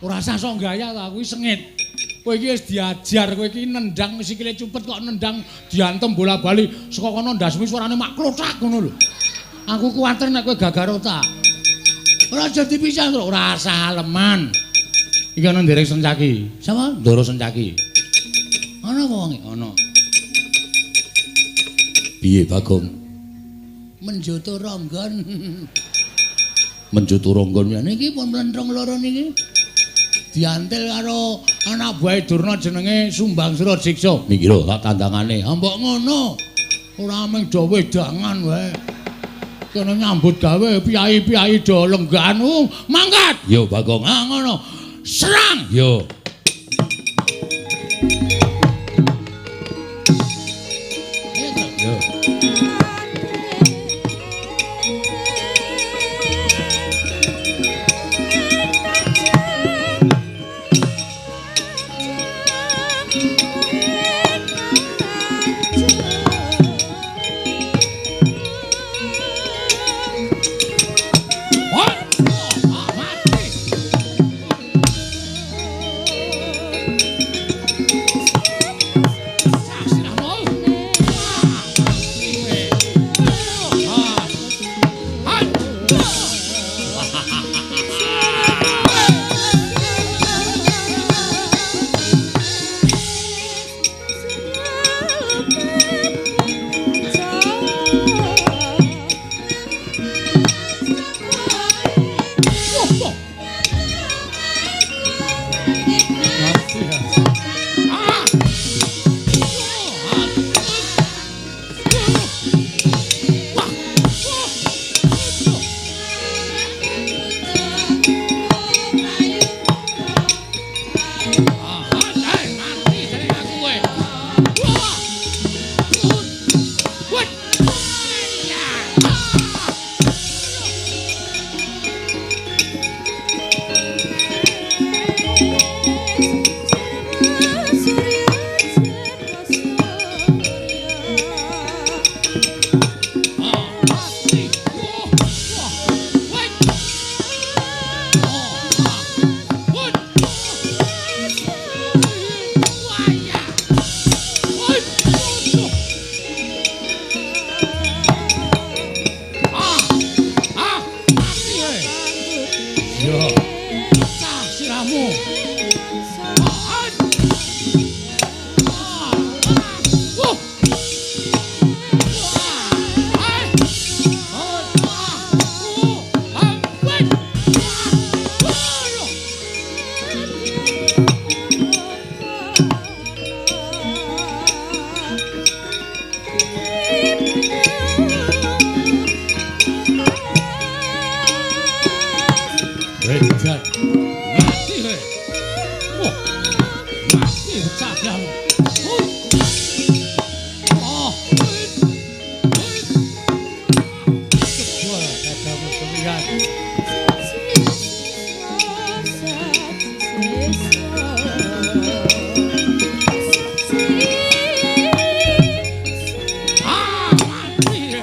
Ora usah sok gaya ta, aku sengit. Kowe iki wis diajar, kowe iki nendang sikile cupet kok nendang diantem bola-bali saka kono ndasmu suarane mak klothak ngono lho. Aku kuwatir nek kowe gagar otak. Ora aja dipisah, ora usah aleman. Iki ana nderek Sencaki. Sapa? Ndoro Sencaki. Ana apa wonge? Ana. Piye Bagong? Menjoto ronggon. Menjoto ronggon niki pun mlentrung loro niki. Diantil karo anak buahe Durna jenenge Sumbang Surajiksa. Niki lho tak tandangane. Ha mbok ngono. Ora mung do wedangan wae. Kene nyambut gawe piyai-piyai do lenggahan. Mangkat. Yo Bagong. Ha ngono. Serang. Yo. Yo. Mati pecah. Oh. Jebol dadamu kemiran. Ah, mati.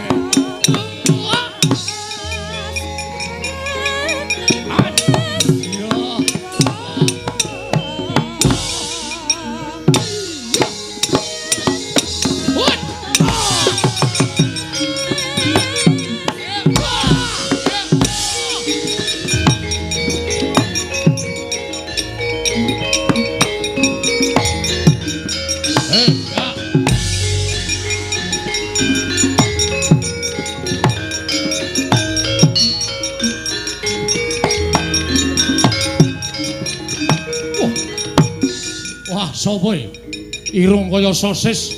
Wah, sapa iki? Irung kaya sosis.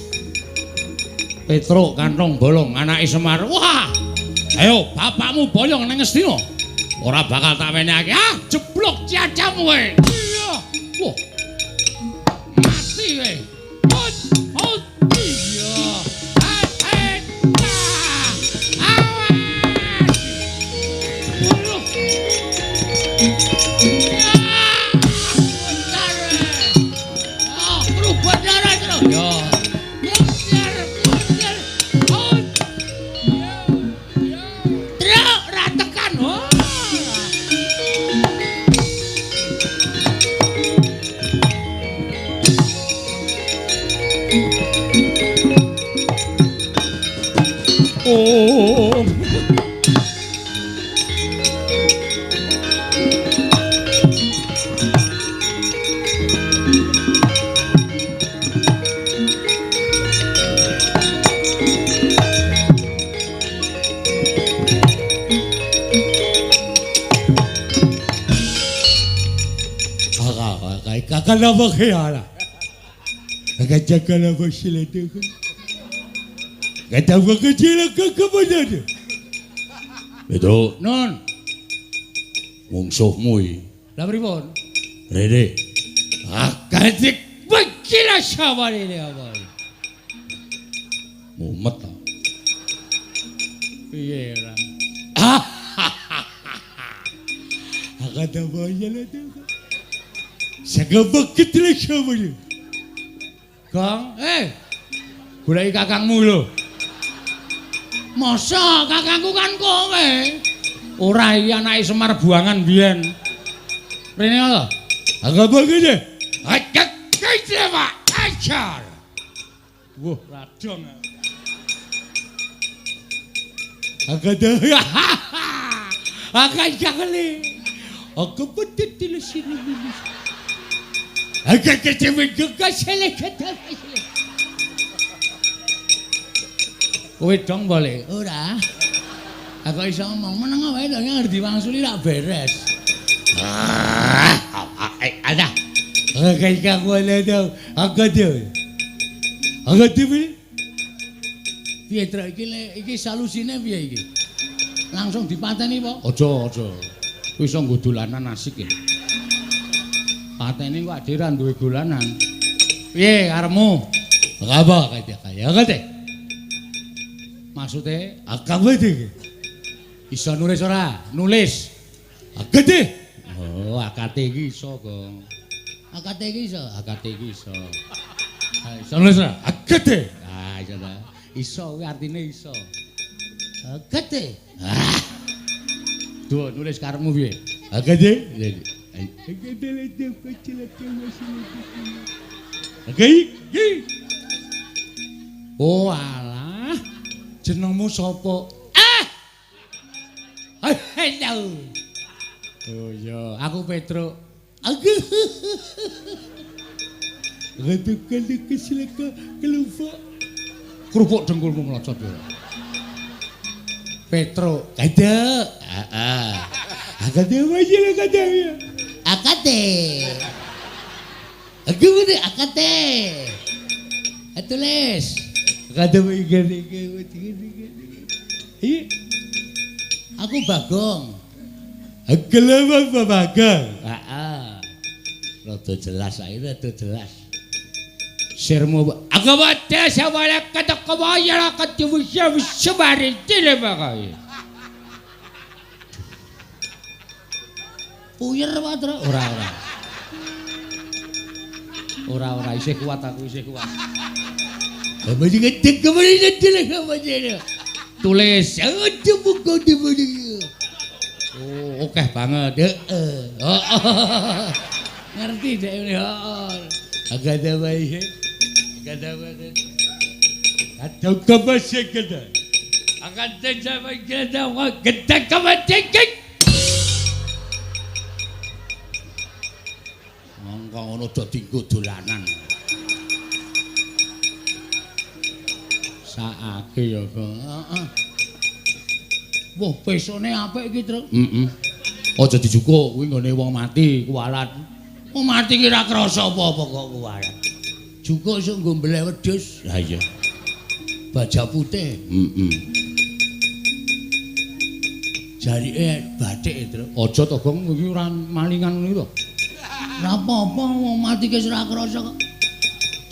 Petruk kantong bolong anake Semar. Wah. Ayo bapakmu boyong nang Ngastina. Ora bakal tak wenehake. Ah, jeblok ciacamu kowe. Iya. Wah. Mati kowe. Hot, hot. Iya. Ah, awas. Waduh. Oh. Petro, non. Mungsuhmu iki. Lah pripun? Rene. Akadik bekila sawale apa. Mumet ta. Piye ora? Gong, goleki kakangmu lho. Masa kakangku kan kowe? Ora iki anake Semar buangan biyen. Rene lho. Ajar. Wah, radong. Kowe dong boleh? Ora. Aku iso ngomong meneng wae to ngerti wangsuli rak beres. Ada. Piye truk iki iki solusine piye iki? Langsung dipateni apa? Aja, aja. Kuwi iso nggo dolanan asik ya. Pateni kok adhe ra duwe dolanan. Piye karepmu? Apa kaya kaya. Maksude iso nulis ora? Nulis. Akate. Oh, akate iki iso, Gong. Akate iki iso, akate iki iso. Iso nulis ora? Akate. Ah, iso ta. Iso kuwi artine iso. Akate. Ah. Duh, nulis karepmu piye? Akate. Oh, alah. Jenengmu sapa? Ah! Hello. Oh iya, aku Petruk. Aku. Kerupuk dengkulmu mlocot ya. Petruk, kadek. Heeh. Akate wae akate. Akate. Aku ngene akate. Tulis. Aku Bagong. Bagong. Heeh. Rada jelas saiki rada jelas. Sirmu agawate sawala katakawaya katiwusya wusabari tilebakay. Puyer Patra. Ora ora. Ora ora isih kuat aku isih kuat. Tulis. Oh, okeh banget. Heeh. Ngerti dek ini, heeh. Agada wae. Agada wae. Agada wae gede. Agada wae gede wa gede kamatik. Mongko ngono do dinggo dolanan. Saake ya, Kang. Heeh. Wah, pesone apik iki, Truk. Heeh. Aja dijukuk, kuwi nggone wong mati, kuwalat. Wong mati ki ora krasa apa-apa kok kuwalat. Jukuk esuk nggo mbeleh wedhus. Lah iya. Baja putih. Heeh. Jarike bathik, Truk. Aja to, Gong, iki ora malingan ngono to. Ora apa-apa, wong mati ki ora krasa kok.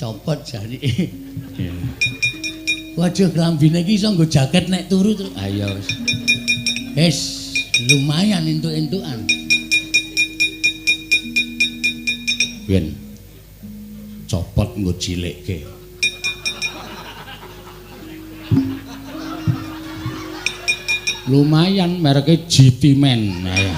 Copot jarike. Iya. Waduh, klambine iki iso nggo jaket nek turu, Truk. Ha iya wis. Wis, lumayan entuk-entukan. Ben copot nggo cilikke. Lumayan mereke GT Man. Ayo.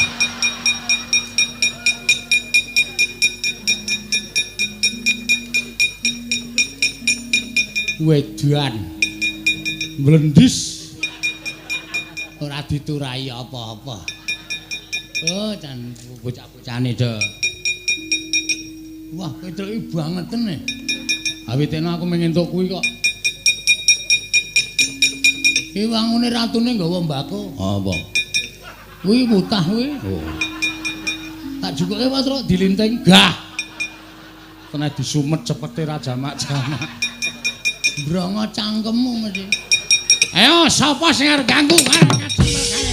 Wedan mlendis ora diturai apa-apa. Oh, jan bocah-bocahane do. Wah, Petruk iki bangeten e. Awitene aku mung entuk kuwi kok. Iki wangune ratune nggawa mbako. Apa? Kuwi mutah kuwi. Oh. Tak jukuke Petruk dilinting. Gah. Kena disumet cepete ra jamak-jamak. Mbrongo cangkemmu mesti. Ayo sapa sing arep ganggu arep kacemel kae.